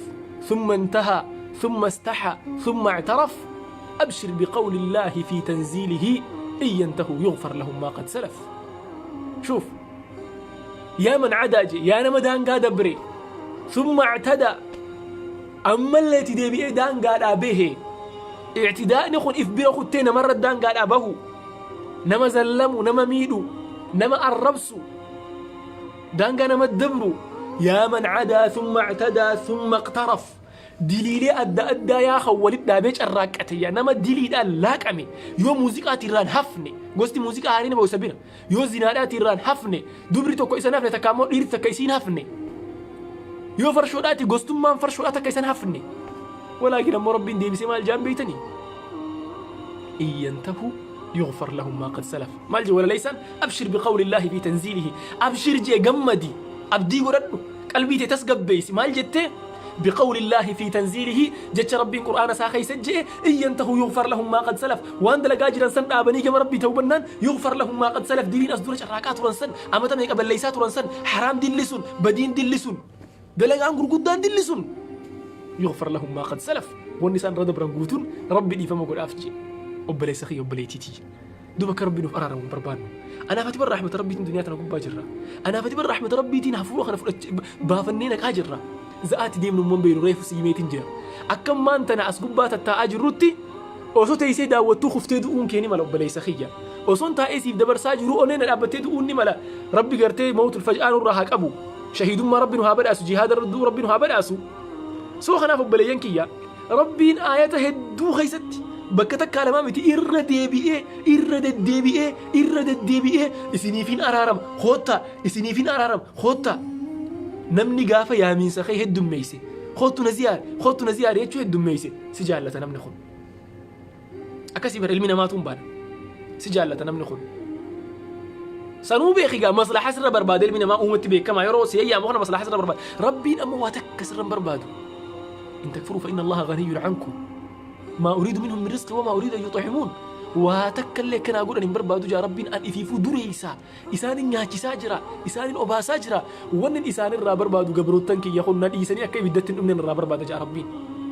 ثم انتهى ثم استحى ثم اعترف، أبشر بقول الله في تنزيله إن ينتهوا يغفر لهم ما قد سلف. شوف، يا من عدا je, yaa nama daangaa dabre، ثم اعتدى، ammallee itti deebi'ee daangaadhaa bahe. Ictidaa'ni kun if bira kuttee namarra daangaadhaa bahu, nama zallamu, nama miidhu, nama arrabsu, daangaa nama dabru. يا من عدا ثم اعتدى ثم اقترف، diliilee adda addaa yaa kan walit dhaabee carraaqqate, yaa nama diliidhaan laaqame, yoo muuziqaati irraan hafne, gosti muuziqaa haarii nama isa bira, yoo zinaadhaati irraan hafne, dubri tokko isa hafne, takka ammoo dhiirri takka isiin hafne, yoo farshoodhaati gostummaan farshoodhaa takka isan hafne. Walaakin ammoo Rabbiin deebisee maal jaan beeytanii? إن ينتهوا يغفر لهم ما قد سلف. Maal jee walaleeysan? أبشر بقول الله في تنزيله. Abshir jee, gammadi, abdii godhadhu, qalbii tee tasgabbeeysi. Maal jette? بقول الله في تنزيله، jecha Rabbiin Qur'aana isaa keessa jee، إن ينتهوا يغفر لهم ما قد سلف. Waan dalagaa jiran san dhaabanii gama Rabbii tawbannaan، يغفر لهم ما قد سلف، diliin as dura carraaqaa turan san, amata meeqa balleeysaa turan san, haraam dilli sun, badiin dilli sun, dalagaan gurguddaan dilli sun، يغفر لهم ما قد سلف، wanni isaan irra dabran guutuun Rabbi dhiifama godhaaf jee. Obboleessa kiyya, obboleettiitii, duba akka Rabbi nuuf araaramu hin barbaannu? Anaaf ati bar rahmata Rabbiitiin duniyaa tana gubbaa jirra. Anaaf ati bar rahmata Rabbiitiin hafuura kana fudhach baafannee naqaa jirra. Za'aati deemnu immoo beenu reefu siimeetiin jira. Akka ammaan tana as gubbaa tattaa'aa jirrutti Osoo teessee daawwattuu kuftee du'uun kee ni mala, obboleessa kiyya. Osoon taa'ee siif dabarsaa jiru onnee na dhaabbattee du'uun ni mala. Rabbi gartee mawtul faj'aa nurraa haa qabu. Shahiidummaa Rabbi nu haa badhaasu. Jihaada irra du'uu Rabbi nu haa badhaasu. Soo kanaaf, obboleeyyan kiyya, Rabbiin aayata hedduu keessatti bakka takkaa lamaa miti irra deebi'ee, irra deddeebi'ee, irra deddeebi'ee isiniifin araarama koottaa, isiniifin araarama koottaa. Namni gaafa yaamiinsa kee heddummeeyse, koottu na ziyaare, koottu na ziyaare jechuu heddummeeyse, si jaallata namni kun. Akkasii bara ilmi namaatu hin baana. Si jaallata namni kun. Sanuu beeki gaa, maslahaa sirra barbaada. Ilmi namaa uumatti beekamaa yeroo si yayyaamu kana maslahaa sirra barbaada. Rabbiin ammoo waa takka sirra hin barbaadu. In takfuruu fa inna Allaha ganiyyun ankum. Maa uriidu minhum min rizqi wamaa uriidu an yux'imuun. Waa takka illee akkanaa godhan hin barbaadu jaa Rabbiin. An ifiifuu dureessa. Isaanin nyaachisaa jira. Isaanin obaasaa jira. Wanni isaanirraa barbaadu gabroottan kiyya kun na dhiisanii akka ibiddatti hin dhumne irraa barbaada jaa Rabbiin.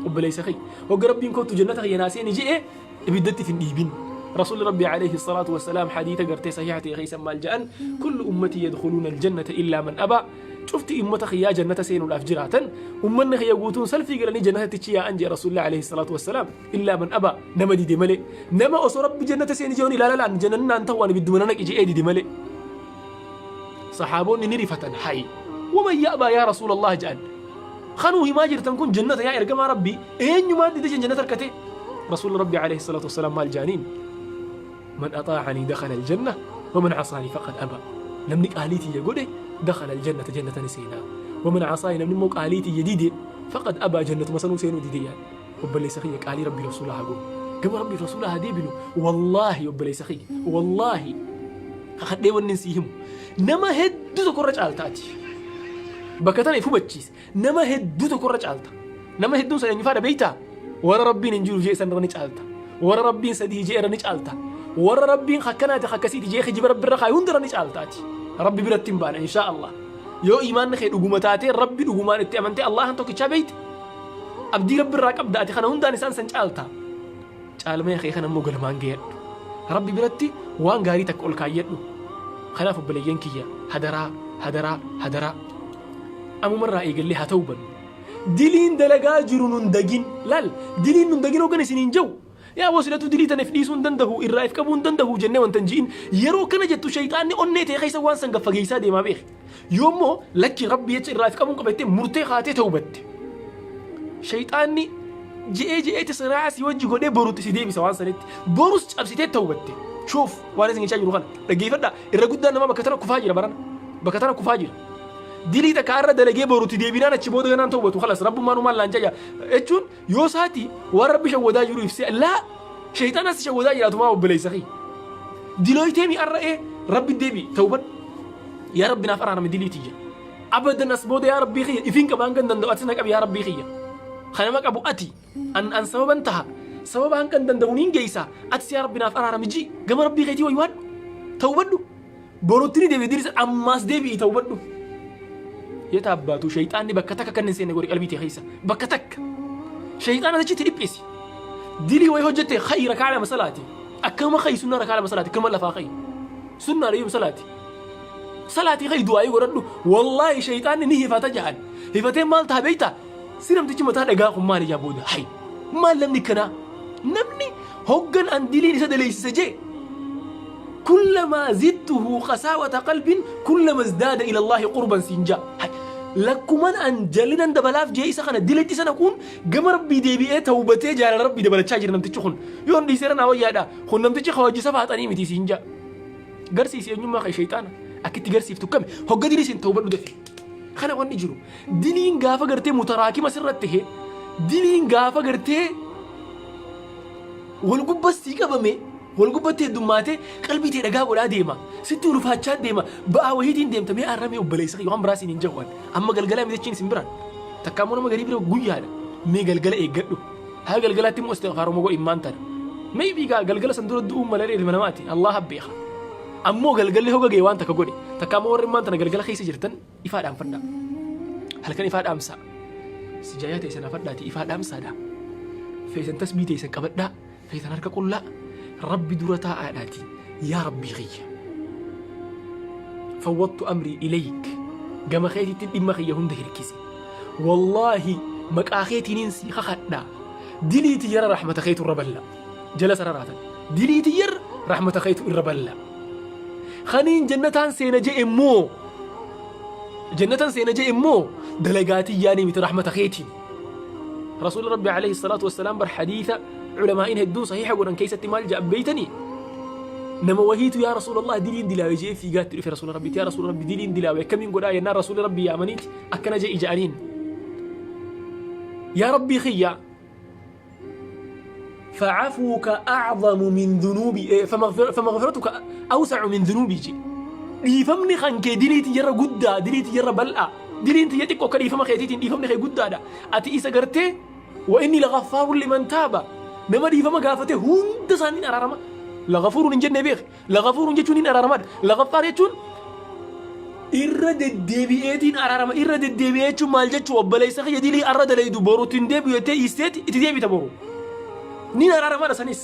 Obboleessa kiyya. Hogga Rabbiin kottu jannata kiyya naa seeni je'e ibiddatti hin dhiibin. Rasuulli Rabbi alayhi salaatu wassalaam hadiita gartee sahiha ta'e keessa maal ja'an? Kullu ummatii yadkhuluuna aljannata illaa man abaa. Cufti ummata kiyyaa jannata seenuudhaaf jiraatan. Ummanni kiyya guutuun salfii galanii jannatatti yaa'an jee Rasuulli alayhi salaatu wassalaam. Illaa man abaa, nama dide malee. Nama osoo Rabbi jannata seeni je'uun ilaalalaan jannannaan ta'u ani ibidduma na naqi je'ee dide malee. Saxaaboonni ni rifatan. Hay, waman ya'baa yaa Rasuulallah jedhan. Kanuu himaa jirtan kun jannata, yaa ergamaa Rabbii, eenyumaan dide jannata harkate? Rasuulli Rabbi alayhi salaatu wassalaam maal jedhaniin? Man axaacanii dakhala aljanna waman casaanii faqad aba. Namni qaalii tiyya godhe dakhala aljannata, jannata ni seenaa. Waman casaanii, namni immoo qaalii tiyya dide, faqad abaa, jannatuma sanuu seenuu dide yaad. Obboleessa kiyya, qaalii Rabbii Rasuulaa haa goonu. Gama Rabbii Rasuulaa haa deebinu. Wallaahi, obboleessa kiyya, wallaahi kakadhee wanni sii himu, nama hedduu tokkorra caaltaati. Bakka tana if hubachiise, nama hedduu tokkorra caalta. Nama hedduun san eenyufaadha beektaa? Warra Rabbiin hin jiru jee san irra ni caalta. Warra Rabbiin sadii jee irra ni caalta. Warra Rabbiin akkanaati akkasiiti jee kijiba Rabbi irra kaayu hundarra ni caaltaati. Rabbi biratti hin baana inshaa Allah. Yoo imaanni kee dhuguma taatee, Rabbi dhugumaan itti amantee, Allahan tokkichaa beekte, abdii Rabbi irraa qabda, ati kana hundaan isaan san caalta. Caalmaya kee kana immoo galmaan gayadhu. Rabbi biratti waan gaarii takka ol kaayyadhu. Kanaaf obboleeyyan kiyya, hadaraa, hadaraa, hadaraa, ammumarraa eegallee haa ta'uu bannu. Diliin dalagaa jiru nun dagin. Laal, diliin nun dagin hoggan isiniin jiru, yaa wasilatu dilii tana if dhiisuu hin danda'u, irraa if qabuu hin danda'u jennee wanta hin ji'in. Yeroo kana jettu shayxaanni onnee ta'e keessa waan san gaffageessaa deemaa beeki. Yoommoo lakki, Rabbi jecha irraa if qabuun qabattee murtee kaatee ta'uu batte, shayxaanni je'ee je'eeti siraa si wajji godhee borutti si deebisa waan sanitti. Borus cabsitee ta'uu batte. Shuuf, waan isin jechaa jiru kana dhaggeeffadhaa. Irra guddaan namaa bakka tana kufaa jira, barana bakka tana kufaa jira. Dilii takka irra dalagee borutti deebinaan achi booda ganaan ta'uu batu kalas rabbummaan uumaan laan jaja jechuun yoo isaati waan Rabbi shawwadaa jiru ibsee laa shayxaanas shawwadaa jiraatumaa. Obboleessa kiyya, dilooytee mi arra'ee Rabbi deebi, ta'uu yaa Rabbi naaf araarame dilii tiyya. Abadan as booda yaa Rabbii kiyya ifin qaba hanga hin danda'u, atis na qabi yaa Rabbii kiyya. Kanama qabu ati an an sababan taha, sababa hanga hin danda'u niin geessa, atis yaa Rabbi naaf araarame ji gama Rabbii keetii waywaadhu, ta'ubadhu. Borutti ni deebi dilisa, ammaas deebi'i, ta'ubadhu. Yeta abbaatu shayxaanni bakka takka kan hin seenne godhi qalbii tee keessa bakka takka. Shayxaana achitti dhiphisi. Dilii wayi hojjette, khayi rakaa lama salaati. Akkanuma khayi sunnaa rakaa lama salaati, akkanuma lafaa khayi. Sunnaa dhayyum salaati. Salaatii khayi, du'aayii godhadhu. Wallaahi shayxaanni ni hifata jahan. Hifatee maal ta'a beektaa? Si namtichi mataa dhagaa kun maali ijaa booda? Hayi, maal namni kanaa? Namni hoggan an diliin isa daleessise jee, kullamaa zidtuhu qasaawata qalbin kullama izdaada ila Allaahi qurban siin jaa. Lakkuman an jallinan dabalaaf jee isa kana dilitti isa naquun gama Rabbii deebi'ee tawbatee jaalala Rabbii dabalachaa jira namtichi kun. Yoon dhiiseera naa wayyaadha. Kun namtichi hojii safaaxanii miti siin jaa. Garsiisi eenyummaa kee shayxaana. Akkitti garsiiftu kami? Hogga dilii siin tawbadhu dafi. Kana wanni jiru. Diliin gaafa gartee mutaraakima sirratti ta'e, diliin gaafa gartee wal gubbas sii qabame, wal gubbatti heddummaate qalbii tee dhagaa godhaa deema. Sitti ulfaachaa deema. Ba'aa wahiitiin deemta. Mee arramee obboleessa kiyya, waan biraa siin hin jahuan. Amma galgalaa miti isin biraan. Takka ammoo nama garii bira guyyaadha. Mee galgala eeggadhu. Haa galgalaatti immoo istighfaaruma godhi immaan tana. Maybe gaa galgala san dura du'uun malee ilma namaati. Allah beeka. Ammoo galgalli hoga ga'e waan takka godhe. Takka ammoo warri immaan tana galgala keessa jirtan ifaa dhaanfadhaa. Halkan ifaa dhaamsaa. Sijaayaa teessan hafadhaati ifaa dhaamsaadha. Feetan tasbii teessan qabadhaa. Feetan harka qullaa. Rabbi dura taa'aadhaati. Yaa Rabbii kiyya. Fawwattu amrii ilayk. Gama keetitti dhimma kiyya hunda hirkise. Wallaahi maqaa keetiinin si kakadha. Diliiti jara rahmata keetu irra balla. Jala sararaatan. Dilii tiyyarra rahmata keetu irra balla. Kaniin jannataan seena je'e immoo jannatan seena je'e immoo dalagaa tiyyaanii miti rahmata keetiin. Rasuulli Rabbi alayhi salaatu wassalaam bar hadiisa culamaa'iin hedduun sahiiha godhan keessatti maal jedhan beeytanii? Nama wahiitu yaa Rasuulallah diliin dilaawe je'ee fiigaatti dhufe Rasuula Rabbitti yaa Rasuula Rabbi diliin dilaawe akkamiin godhaa jennaan Rasuulli Rabbi yaamaniiti akkana je'i ja'aniin. Yaa Rabbii kiyya فعفوك أعظم من ذنوبي إيه، فمغفرتك أوسع من ذنوبي جي dhiifamni kan kee dilii tiyyarra guddaa dilii tiyyarra bal'aa diliin tiyya xiqqoo akka dhiifama keetiitiin dhiifamni kee guddaadha ati isa gartee wa inni lagaffaarun liman taaba nama dhiifama gaafate hunda isaaniin araarama lagafuurun hin jenne beek Lagafuurun jechuun hin araaramadha. Lagaffaar jechuun irra deddeebi'eetiin araarama. Irra deddeebi'ee jechuun maal jechuu obboleessa kiyya dilii arra dalaydu boru ittiin deebi'u jettee dhiisteeti itti deebita boru. Niin araaramadha sanis.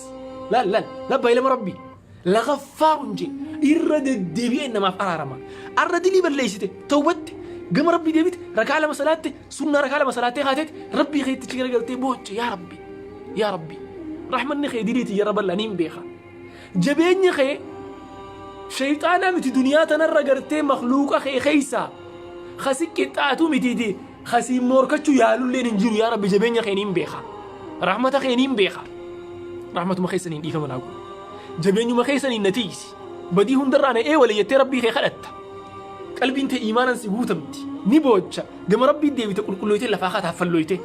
Laal laal labbaa ilma rabbi. Lagaffaarun jee irra deddeebi'ee namaaf araarama. Arra dilii balleessite tawbatte gama rabbii deebite rakaa lama salaatte sunnaa rakaa lama salaattee kaateeti rabbii keetti achi garagaltee booche yaa rabbi yaa rabbi rahmanni kee dilii tiyyarra bal'aa niin beeka. Jabeenyi kee sheyxaanaa miti duniyaa tanarra gartee makluuqa kee keeysaa ka si qixxaatu mitiiti ka siin moorkachuu yaalulleen hin jiru yaa rabbi jabeenya kee niin beeka rahmata kee niin beeka rahmatuma keessaniin dhiifama naa godhi jabeenyuma keessaniin na tiiysi badii hundarraa na eewale jettee rabbii kee kadhatta qalbiin tee iimaanan si guutamti ni boocha gama rabbii deebite qulqullooytee lafaa kaata haffallooyte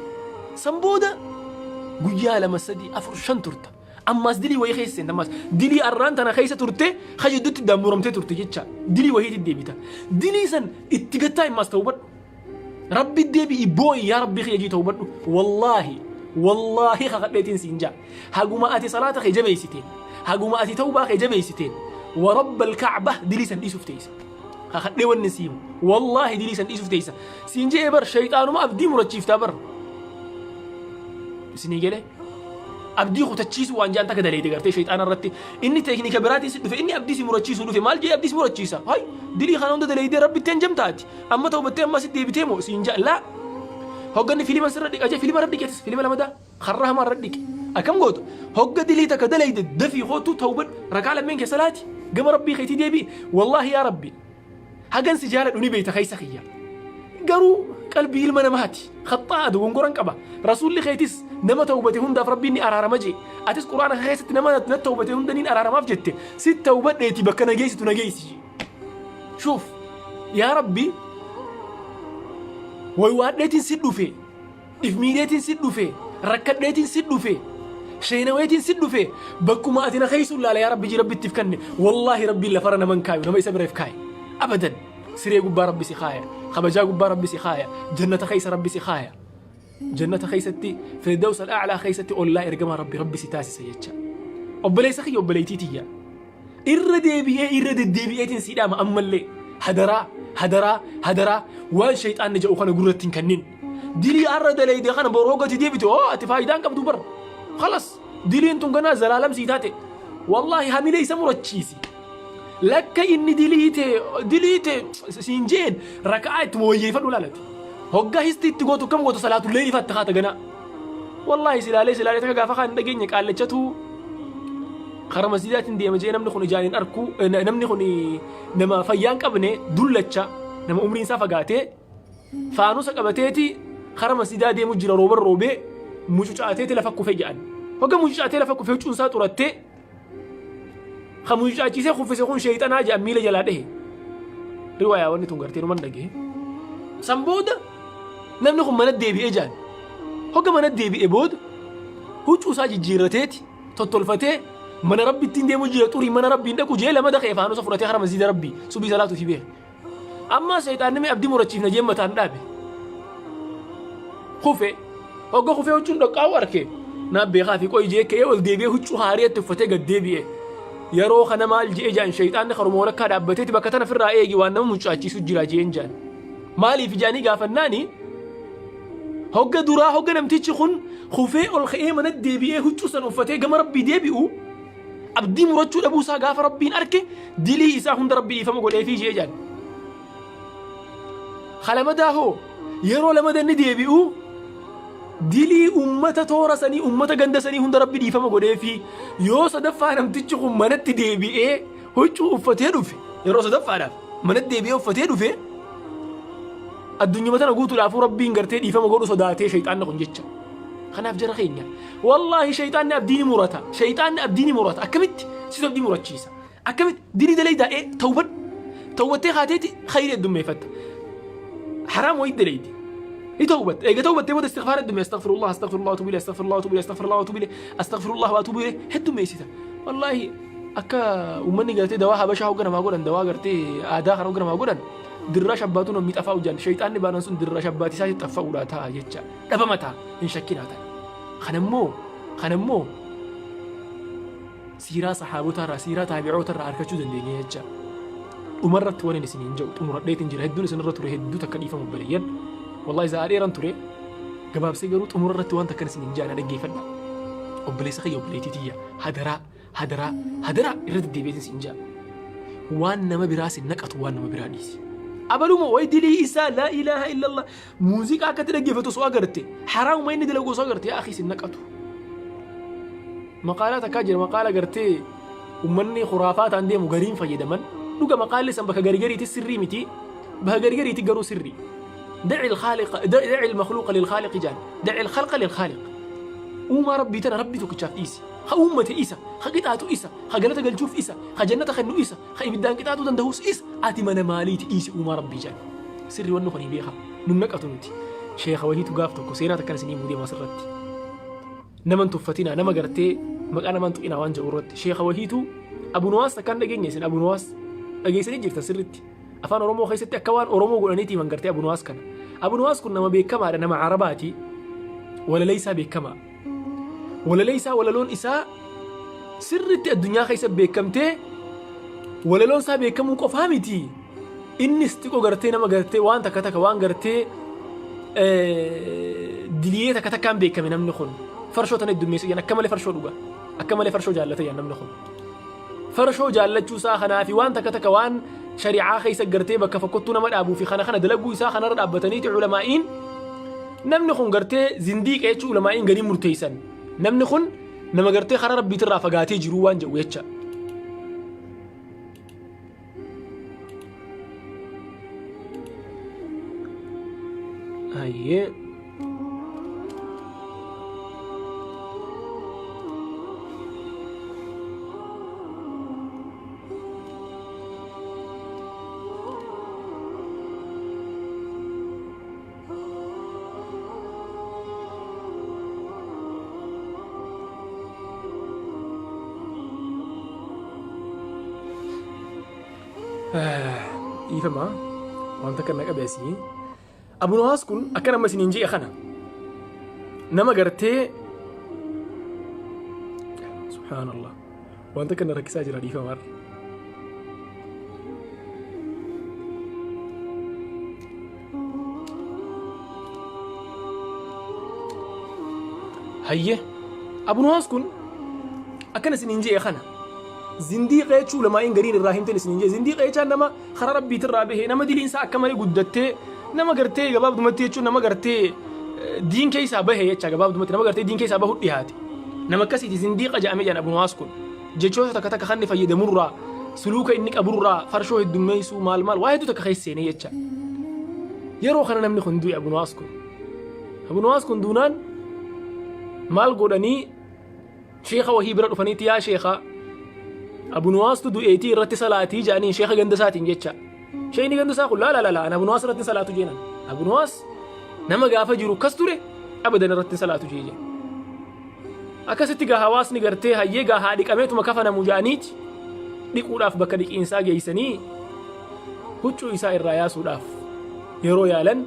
san booda guyyaa lama sadii afur shan turta Ammaas dilii wayii keessa seenta ammaas dilii arraan tana keessa turte ka jidduutti dammuramtee turte jecha dilii wayiitti deebita. Dilii san itti gattaa immaas tawbadhu. Rabbi deebi'i boo'i yaa rabbii kiyya jii tawbadhu. Wallaahi wallaahi kakadheetiin siin jaa. Haguma ati salaata kee jabeessiteen haguma ati tawbaa kee jabeessiteen wa rabbal ka'ba dilii san dhiisuuf teessa. Kakadhee wanni siin wallaahi dilii san dhiisuuf teessa. Siin je'ee bar shayxaanuma abdii murachiiftaa bar. Isinii galee? Abdii kutachiisuu waan jaan takka daleeyde gartee shayxaana irratti inni teeknika biraatiin si dhufe inni abdii si murachiisuu dhufe maal jee abdii si murachiisa hay dilii kana hunda daleeydee rabbitti hin jamtaati amma tawbattee amma si deebitee moo siin jaa laa hogganni filima sirra dhiqa jee filima irra dhiqetis filima lamadaa karra hamaa irra dhiqe akkam goota hogga dilii takka daleeyde dafii kootu tawbad rakaa lammeen keessa laati gama rabbii keetii deebi'i wallaahi yaa rabbi Hagan si jaaladhu ni beeyta keessa kiyya. Garuu qalbii ilma namaati. Khaxxaa'a dogongoran qaba. Rasuulli keetis nama tawbate hundaaf Rabbiin ni araarama jee. Atis Qur'aana kee keessatti nama na tawbate hunda niin araaramaaf jette. Si tawbadheeti bakka na geessitu na geessi jee. Shuuf yaa Rabbi waywaadheetiin si dhufe. If miidheetiin si dhufe, rakkadheetiin si dhufe, sheenaweetiin si dhufe, bakkuma ati na keeysuun laala yaa Rabbi jii Rabbi ittiif kanne. Wallaahi Rabbiin lafarra nama hin kaayu, nama isa bira if kaaye. Abadan. Siree gubbaa Rabbi si kaaya, kabajaa gubbaa Rabbi si kaaya, jannata keeysa Rabbi si kaaya. Jannata keeysatti, firdaws al-a'laa keeysatti ollaa ergamaa Rabbi Rabbi si taasisa jecha. Obboleessa kiyya obboleettii tiyya. Irra deebi'ee irra deddeebi'eetiin sii dhaama ammallee hadaraa hadaraa hadaraa waan shayxaanni jedhu kana gurratti hin kennin. Dilii arra dalayde kana boroo gati deebite oo ati faayidaan qabdu bar. Khalas diliin tun ganaa zalaalam sii taate. Wallaahi hamilee isa murachiisi. Lakka inni dilii tee dilii tee siin jeen raka'aa itti wayyeeffadhu laalati. Hoggaa histi itti gootu kam gootu salaatu leeyli faatti haata ganaa. Wallaahi silaalee silaalee takka gaafa kaan hin dhageenye qaallachatu kara masjidaatiin deema jee namni kun ijaan hin arku namni kun nama fayyaa hin qabne dullacha nama umriin isaa fagaatee faanusa qabateeti kara masjidaa deemu jira rooban roobee mucucaateeti lafa kufe jedhan. Hogga mucucaatee lafa kufe huccuun isaa xurattee Ka mucucaachiisee kuffise kun sheeyxanaa jedhan miila jalaa dhehe. Riwaayaa wanni tun gartee numan dhagahe. San booda namni kun mana deebi'ee jedhan. Hogga mana deebi'e booda huccuu isaa jijjiirrateeti tottolfatee mana rabbi ittiin deemu jira xurii mana rabbiin dhaqu jee lama daqee faanusa fudhatee kara masjiida rabbii subii salaatu fi beeke. Amma seexaanni mee abdii murachiifna jee mataan dhaabe. Kufe. Hogga kufee huccuun dhoqqaa'u arke. Naa beekaa fi qoyi jee ka'ee ol deebi'ee huccuu haari'atti uffatee gad deebi'e. Yeroo kana maal je'e jaan sheexaanni karuma walakkaa dhaabbateeti bakka tana firraa eegi waan nama mucaachiisu jira jeen jaan. Maaliif jaanii gaafannaani hogga duraa hogga namtichi kun kufee ol ka'ee mana deebi'ee huccuu san uffatee gama rabbii deebi'u Abdii murachuu dhabuu isaa gaafa Rabbiin arke dilii isaa hunda Rabbi dhiifama godheefii jee jedhan. Ka lamadaa hoo yeroo lamada inni deebi'u Dilii ummata toora sanii ummata ganda sanii hunda Rabbi dhiifama godheefi yoo sadaffaa namtichi kun manatti deebi'ee huccuu uffatee dhufe yeroo sadaffaadhaaf manatti deebi'ee uffatee dhufe addunyuma tana guutuudhaafuu Rabbiin gartee dhiifama godhu sodaatee shayxaanni kun jecha. Kanaaf jara keenya wallaahi shayxaanni abdii ni murata shayxaanni abdii ni murata akkamitti si abdii murachiisa akkamitti dilii dalaydaa ee tawbadhu tawbattee kaateeti khayrii heddummeeffatta haraam wayii dalaydi ni tawbatta eega tawbattee booda istighfaara heddumee astaghfirullah astaghfirullah wa atuubu ilayhi astaghfirullah wa atuubu ilayhi astaghfirullah wa atuubu ilayhi astaghfirullah wa atuubu ilayhi heddummeessita wallaahi akka ummanni gartee dawaa habashaa hogga namaa godhan dawaa gartee aadaa kana hogga namaa godhan dirraa shabbaatu namni xafaa hojjan shayxaanni baanan sun dirraa shabbaati isaati xaffa'uudhaa ta'a jecha dhabama ta'a hin shakkinaa ta'a kanammoo kanammoo siiraa sahaabotaarraa siiraa taabi'ootarraa arkachuu dandeenya jecha. Dhumarratti waan isin hin jedhu xumuradheetiin jira hedduun isinirra ture hedduu takka dhiifama obboleeyyan. Wallaahi sa'aa dheeran ture gabaabsee garuu xumurarratti waan takkan isin hin jedhan dhaggeeffadha. Obboleessa kiyya obboleettii tiyya hadaraa hadaraa hadaraa irra deddeebi'eetiin isin jedha. Waan nama biraa sin naqatu waan nama biraa dhiisi. Abaluma way dilii isaa laa ilaaha illallah muuziqaa akkatti dhaggeeffatu osoo agarte haraamuma inni dalagu osoo agarte yaa akhi sin naqatu. Maqaalaa takkaa jira maqaala gartee ummanni khuraafaa ta'an deemu gariin fayyadaman dhuga maqaalli san bakka gari gariitti sirrii miti bakka gari gariitti garuu sirrii. Daci al-khaaliqa daci al-makhluuqa lil-khaaliqi jaan daci al-khalqa lil-khaaliq. Uumaa rabbii tana rabbii tokkichaaf dhiisi. Ka uummate isa, ka qixaaxu isa, ka galata galchuuf isa, ka jannata kennu isa, ka ibiddaan qixaaxuu dandahus isa. Ati mana maaliiti dhiisi uumaa rabbii jaan. Sirri wanni kuni beeka. Nun naqatu nuti. Sheekha wahiitu gaaf tokko seenaa takkana isinii himuu deema asirratti. Nama hin tuffatinaa nama gartee maqaa nama hin tuqinaa waan jedhu irratti sheekha wahiitu Abu Nuwaas takkaan dhageenya isin Abu Nuwaas dhageessanii jirtan sirritti afaan Oromoo keessatti akka waan Oromoo godhaniiti himan gartee Abu Nuwaas kana Abu Nuwaas kun nama beekamaadha nama Arabaati walalee isaa beekamaa walalee isaa walaloon isaa sirritti addunyaa keessa beekamtee walaloon isaa beekamuu qofaa miti Innis xiqo gartee nama gartee waan takka takka waan gartee diliyee takka takkaan beekame namni kun. Farshoo tana heddummeessa jedhan akka malee farshoo dhuga. Akka malee farshoo jaallata jedhan namni kun. Farshoo jaallachuu isaa kanaa fi waan takka takka waan shari'aa keessa gartee bakka fokkottuu nama dhaabuu fi kana kana dalaguu isaa kanarra dhaabbataniiti ulamaa'iin namni kun gartee zindiiqa jechuun ulamaa'iin gadi murteessan. Namni kun nama gartee karaa rabbiitirraa fagaatee jiruu waan jedhu jecha. Hayyee. Dhiifama wanta kan na qabe asii. Abu Nuwaas kun akka nama isiniin je'e kana nama gartee subhaanallah wanta kana rakkisaa jira dhiifama har'a. Hayyee Abu Nuwaas kun akkana isiniin je'e kana zindiiqa jechuu ulamaa'iin gariin irraa himteen isiniin je'e zindiiqa jechaan nama karaa rabbiitirraa bahe nama diliin isaa akka malee guddattee nama gartee gabaabdumatti jechuun nama gartee diin keessaa bahe jecha gabaabdumatti nama gartee diin keessaa bahu dhiyaate nama akkasiiti zindiiqa jedhamee jedhan Abu Nuwaas kun jechoota takka takka kan inni fayyadamurraa suluuka inni qaburraa farshoo heddummeessuu maal maal waa hedduu takka keessa seenee jecha yeroo kana namni kun du'e Abu Nuwaas kun Abu Nuwaas kun duunaan maal godhanii sheekha wahii bira dhufaniiti yaa sheekha Abu Nuwaastu du'eetii irratti salaatii jedhaniin sheekha ganda isaatiin jecha sheekni ganda isaa kun laa laa laa Abu Nuwaas irratti salaatu jeenan Abu Nuwaas nama gaafa jiru kas ture abadan irratti salaatu jee jedhe Akkasitti gaa hawaasni gartee hayyee gaa haa dhiqameetuma kafanamu ja'aniiti dhiquudhaaf bakka dhiqiinsaa geessanii huccuu isaa irraa yaasuudhaaf yeroo yaalan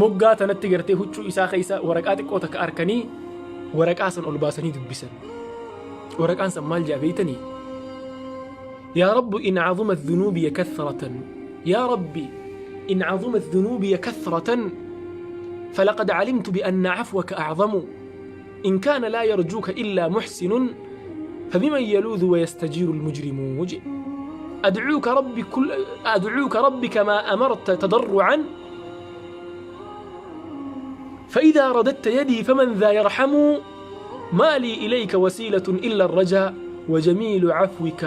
moggaa tanatti gartee huccuu isaa keessa waraqaa xiqqoo takka arkanii waraqaa san ol baasanii dubbisan. Waraqaan san maal ja'a beeytanii? Yaa Rabbi in cazumat dhunuubiya kathratan Yaa Rabbi in cazumat dhunuubiya kathratan falaqad calimtu bianna cafwaka aczamu In kaana laa yarjuuka illaa muxsinun fabiman yaluudu wayastajiiru almujrimuu jedhe. Adcuuka rabbi kull adcuuka rabbi kamaa amarta tadarrucan فإذا رددت يدي فمن ذا يرحم ما لي إليك وسيلة إلا الرجاء وجميل عفوك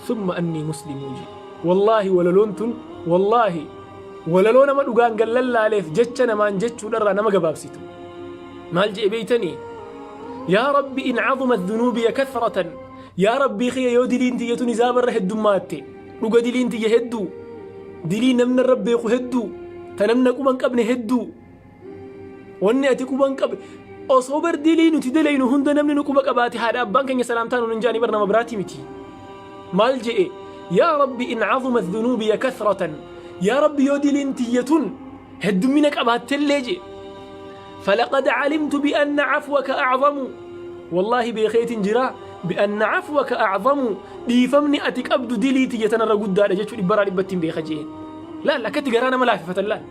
ثم أني مسلم jedhe. Wallaahi walaloon tun wallaahi walaloo nama dhugaan gallallaaleef jecha namaan jechuudharraa nama gabaabsitu. Maal jedhe beeytanii? Yaa Rabbi in cazumat dhunuubiya kathratan, yaa Rabbii kiyya yoo diliin tiyya tun hizaabarra heddummaatte, dhuga diliin tiyya hedduu, dilii namni irra beeku hedduu, ta namna quba hin qabne hedduu. Wanni ati quba hin qabne osoo bar dilii nuti dalaynu hunda namni nu quba qabaate haadha abbaan keenya salaamtaa nuun hin jaanii bar nama biraati miti. Maal je'e? Yaa Rabbi in cazumat dhunuubiya kathratan, yaa Rabbi yoo diliin tiyya tun heddummina qabaattellee je'e. فلقد علمت بأن عفوك أعظم، والله beekeetin jira بأن عفوك أعظم, dhiifamni ati qabdu dilii tiyya tanarra guddaadha jechuu dhibbaraa dhibbattiin beeka jeen. Laal akkatti garaa nama laafifatan laal.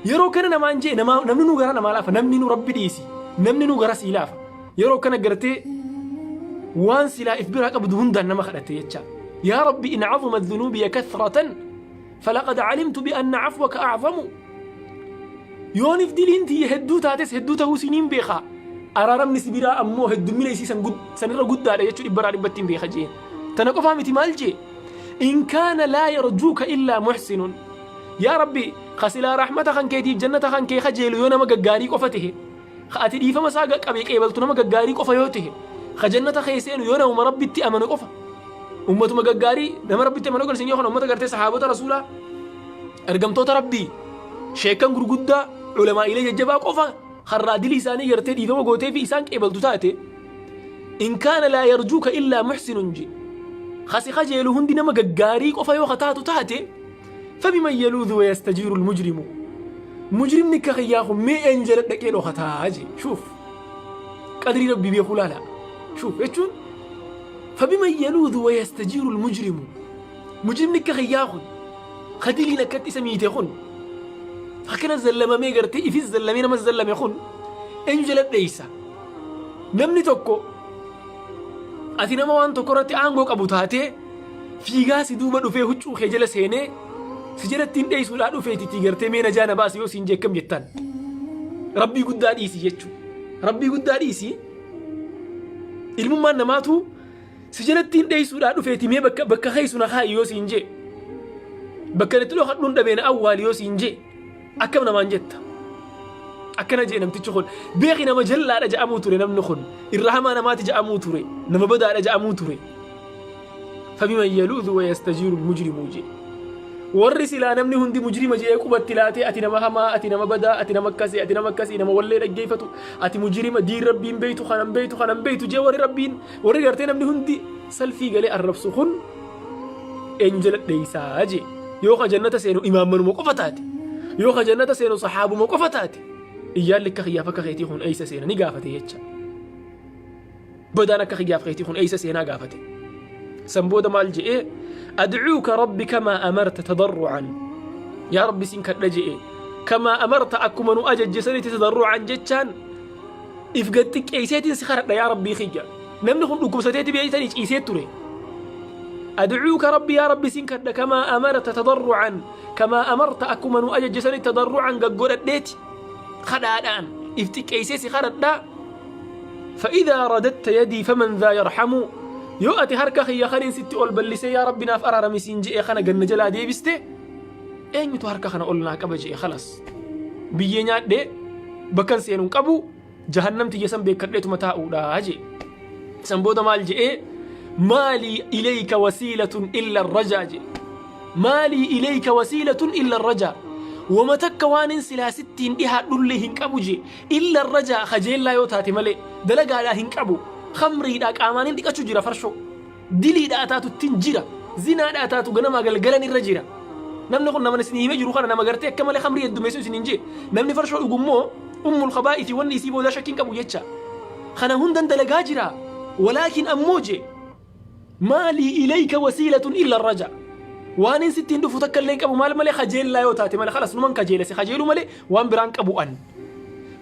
Yeroo kana namaan jee namni nu garaa namaa laafa, namni nu Rabbi dhiisi, namni nu gara sii laafa. Yeroo kana gartee waan silaa if biraa qabdu hundaan nama kadhatte jecha. يا ربي إن عظمت ذنوبي كثرة فلقد علمت بأن عفوك أعظم, yoonif diliin tiyya hedduu taates hedduu ta'uu siniin beeka, araaramni si biraa ammoo heddummina isii sanirra guddaadha jechuu dhibbaraa dhibbattiin beeka jeen. Tana qofaa miti, maal jee? إن كان لا يرجوك إلا محسن, yaa Rabbi ka silaa rahmata kan keetiif jannata kan kee kajeelu yoo nama gaggaarii qofa tahe, ka ati dhiifama isaa qabee qeebaltu nama gaggaarii qofa yoo tahe, ka jannata kee seenu yoo namuma Rabbitti amanu qofa, ummatuma gaggaarii nama Rabbitti amanu garsiin yoo kana ummata gartee sahaabota rasuulaa, ergamtoota Rabbii, sheekan gurguddaa, ulamaa'ilee jajjabaa qofa harraa dilii isaanii gartee dhiifama gootee fi isaan qeebaltu taate, إن كان لا يرجوك إلا محسن ji kasi kajeelu hundi nama gaggaarii qofa yoo taatu taate, فبمن يلوذ ويستجير المجرم, mujrimni akka kiyyaa kun mee een jala dhaqee dhokataa je. شوف qadrii Rabbii beekuu laala. شوف jechuun فبمن يلوذ ويستجير المجرم, mujrimni akka kiyyaa kun kadiliin akkatti isa miite kun akkana zallamamee gartee ifis zallamee nama zallame kun eenyu jala dheeysa? Namni tokko ati nama waan tokko irratti aangoo qabu taatee fiigaa si duuba dhufee huccuu kee jala seenee si jalatti hin dheeysuudhaa dhufeetitii gartee mee najaa na baasi yoo siin jekkam jettan? Rabbii guddaa dhiisi jechuu, Rabbii guddaa dhiisi, ilmummaan namaatu si jalatti hin dheeysuudhaa dhufeeti mee bakka keeysu na kaa'i yoo siin jee, bakka itti dhokadhuun dhabee na awwaali yoo siin jee, akkam namaan jetta? Akkana jee namtichi kun. Beeki, nama jallaadha ja'amuu ture, namni kun irra hamaa namaati ja'amuu ture, nama badaadha ja'amuu ture. فبمن يلوذ ويستجير المجرم jee. Warri silaa namni hundi mujrima jee qubatti laatee, ati nama hamaa, ati nama badaa, ati nama akkasii, ati nama akkasii, nama wallee dhaggeeffatu, ati mujrima, diin Rabbiin beeytu kanan beeytu kanan beeytu jee, warri Rabbiin warri gartee namni hundi salfii galee arrabsu kun eenyu jala dheeysaa jee? Yoo ka jannata seenu imaammanuma qofa taate, yoo ka jannata seenu sahaabuma qofa taate, iyyaalli akka kiyyaaf akka keetii kun eeysa seena ni gaafate jecha. Badaan akka kiyyaaf keetii kun eeysa seenaa gaafate. San booda maal je'ee? أدعوك ربي كما أمرت تضرعا, yaa Rabbi sin kadha je'e, كما أمرت, akkuma nu ajajje sanitti, تضرعا jechaan if gad xiqqeeyseetiin si kadhadha yaa Rabbii kiyya. Namni kun dhukkubsateeti beeytanii ciisee ture. أدعوك ربي, yaa Rabbi sin kadha, كما أمرت تضرعا, كما أمرت, akkuma nu ajajje sanitti, تضرعا, gaggodhadheeti kadhaadhaan if xiqqeeysee si kadhadha. فإذا رددت يدي فمن ذا يرحم, yoo ati harka kiyya kaniin sitti ol ballisee yaa Rabbi naaf araarami siin je'e kana ganna jalaa deebiste, eenyutu harka kana ol naa qaba je'e. خلاص biyyee nyaadhee bakkan seenuun qabu, jahannam tiyya san beekadheetuma taa'uudha je'e. San booda maal je'ee? ما لي إليك وسيلة إلا الرجاء je'e. ما لي إليك وسيلة إلا الرجاء, wama takka waan silaa sittiin dhihaadhullee hin qabu je, إلا الرجاء, kajeellaa yoo taate malee dalagaadhaa hin qabu. Khamriidhaa qaamaan hin dhiqachuu jira, farshoo diliidhaa taatuttiin jira, zinaadhaa taatu ganamaa galgalan irra jira. Namni kun nama isin himee jiru kana nama gartee akka malee khamrii heddummeessu isin hin jee. Namni farshoo dhugummoo أم الخبائث, wanni isii boodaa shakkiin qabu jecha. Kana hundan dalagaa jira, ولكن ammoo je, ما لي إليك وسيلة إلا الرجاء, waan in sittiin dhufu takka illee hin qabu. Maal malee? Kajeellaa yoo taate malee. خلاص numan kajeela, si kajeelu malee waan biraan qabu an.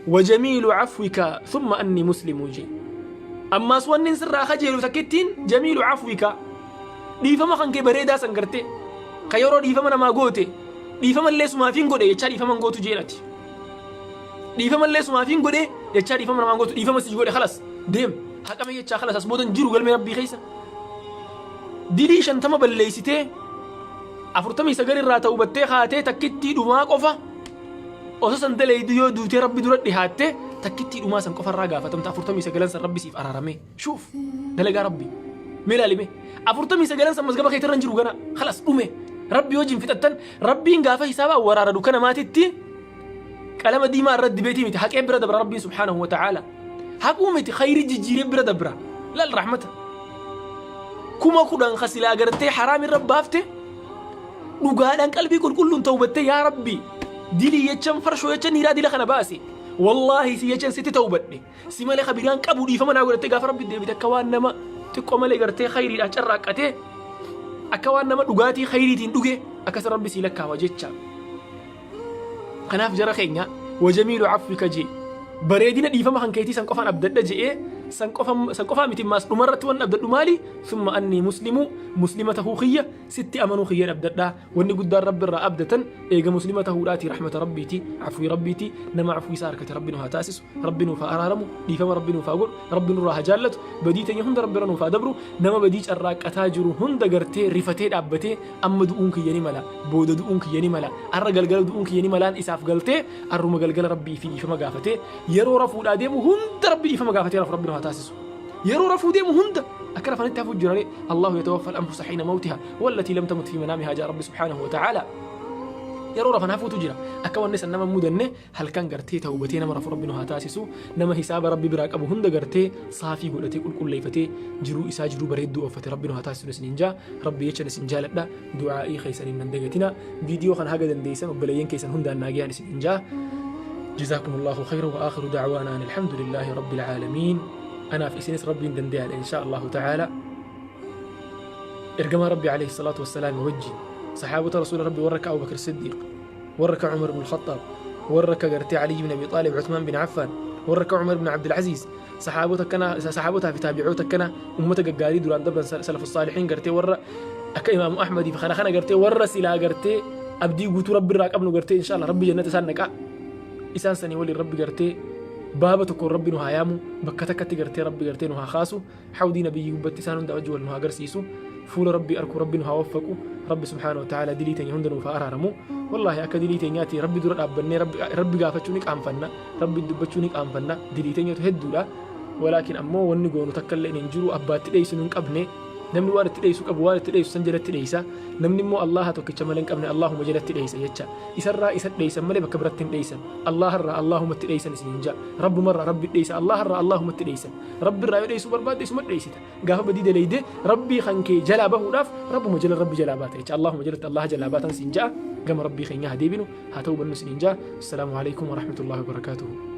وجميل عفوك ثم أني مسلم jee. Ammaas wanni sirraa kajeelu takkittiin جميل عفوك, dhiifama kan kee bareedaa san garte ka yeroo dhiifama namaa goote, dhiifama illee sumaafiin godhe jechaa dhiifama gootu jeenati. Dhiifamallee sumaafiin godhee jechaa dhiifama namaan gootu, dhiifama si godhe khalas deem, haqame jechaa khalas, as boodan jiru galmee Rabbii keessa. Dilii 50 balleessitee 49 irraa ta'ubattee kaatee takkittii dhumaa qofa osoo san daleeydu yoo duutee Rabbi dura dhihaatte, takkittii dhumaa san qofarraa gaafatamta. 49 san Rabbi siif araaramee. Shuuf, dalagaa Rabbi mee ilaalime. 49 san mazgaba keetirra hin jiru gana, khalas dhume. Rabbi wajjin fixattan. Rabbiin gaafa hisaaba waraara dukkana maatitti qalama diimaa irratti dibeetii miti, haqee bira dabra. Rabbiin subhaanahu wa ta'aala haquu miti, khayri jijjiiree bira dabra. Laal rahmata, 10,000 ka silaa gartee haraam irra baafte, dhugaadhaan qalbii qulqulluun tawbattee, yaa Rabbi, dilii jechan farshoo jechan niiraa dila kana baase, wallaahi si jechan sitti tawbadhe, si malee kabiraan qabu, dhiifama naa godhattee gaafa Rabbi deebite, akka waan nama xiqqoo malee gartee khayriidhaan carraaqqatee, akka waan nama dhugaatii khayriitiin dhuge, akkas Rabbi sii lakkaawa jecha. Kanaaf jara keenya, wajamiilu afwika jee, bareedina dhiifama kan keetii san qofaan abdadha je'ee. San qofaa miti, maas dhumarratti wanni abdadhu maali? Summa annii muslimu, muslima tahuu kiyya, sitti amanuu kiyyan abdadha. Wanni guddaan Rabbi irraa abdatan eega muslima tahuudhaati rahmata Rabbiiti, afwii Rabbiiti. Nama afwii isaa harkate Rabbi nu haa taasisu. Rabbi nuuf haa araaramu, dhiifama Rabbi nuuf haa godhu, Rabbi nurraa haa jaallatu, badii teenya hunda Rabbi irra nuuf haa dabru. Nama badii carraaqqataa jiru hunda gartee rifatee dhaabbatee, amma du'uun kiyya ni mala, booda du'uun kiyya ni mala, arra galgala du'uun kiyya ni malaan isaaf galtee, arruma galgala Rabbii fi dhiifama gaafatee yeroo rafuudhaa deemu hunda Rabbi dhiifama gaafatee rafu Rabbi nu haa taasisu. Yeroo rafuu deemu hunda akka rafanitti hafuu jirare. Allahu yatawaffa al-anfusa hiina mawtiha wallatii lam tamut fi manaamihaa jaa Rabbi subhaanahu wa ta'aala. Yeroo rafan hafuutu jira, akka wanni san nama mudanne halkan gartee tawbatee nama rafu Rabbi nu haa taasisu. Nama hisaaba Rabbi biraa qabu hunda gartee saafii godhatee qulqulleeffatee jiruu isaa jiruu bareedduu oofate Rabbi nu haa taasisu isiniin jaa. Rabbi jechan isin jaaladha. Du'aa'ii keessaniin nan dagatina. Viidiyoo kana haga dandeessan obboleeyyan keessan hundaan naagayaan isiniin jaa. جزاكم الله خيرا وآخر دعوانا أن الحمد لله رب العالمين. أنا في سنس ربي دنديان إن شاء الله تعالى. إرجما ربي عليه الصلاة والسلام وجي صحابة رسول ربي، ورك أبو بكر الصديق، ورك عمر بن الخطاب، ورك قرتي علي بن أبي طالب، عثمان بن عفان، ورك عمر بن عبد العزيز، صحابتك كنا صحابتها في تابعوتك كنا أمتك قاري دوران دبر سلف الصالحين قرتي ورا أكا إمام أحمد في خنا خنا قرتي ورا سلا قرتي أبدي قوتو ربي راك أبنو قرتي إن شاء الله ربي جنة سانك إسان سني ولي ربي قرتي baaba tokko Rabbi nu haa yaamu, bakka takkatti gartee Rabbi gartee nu haa kaasu, hawdii nabiyyi gubbatti isaan hunda wajji wal nu haa agarsiisu, fuula Rabbii arkuu Rabbi nu haa waffaqu. Rabbi subhaanahu wa ta'ala dilii teenya hunda nuuf haa araaramu. Wallaahi akka dilii teenyaatti Rabbi dura dhaabbannee Rabbi gaafachuu ni qaanfanna, Rabbi dubbachuu ni qaanfanna, dilii teenyatu hedduudha. Walaakin ammoo wanni goonu takka illee hin jiru, abbaatti dheeysu nu hin qabne. Namni waan itti dheeysu qabu waan itti dheeysu san jalatti dheeysa. Namni immoo Allaha tokkicha malee hin qabne Allahuma jalatti dheeysa jecha. Isarraa isa dheeysan malee bakka biratti hin dheeysan. Allaharraa Allahumatti dheeysan isiniin ja'a. Rabbumarraa Rabbi dheeysa, Allaharraa Allahumatti dheeysan. Rabbirraa yoo dheeysuu barbaadde isuma dheeysita. Gaafa badii daleeyde Rabbii kan kee jalaa bahuudhaaf Rabbuma jala Rabbi jalaa baata jecha. Allahuma jalatti Allaha jalaa baatan siin ja'a. Gama Rabbii keenyaa haa deebinu, haa ta'uu bannu isiniin ja'a. Assalaamu alaikum warahmatullahi wabarakaatuhu.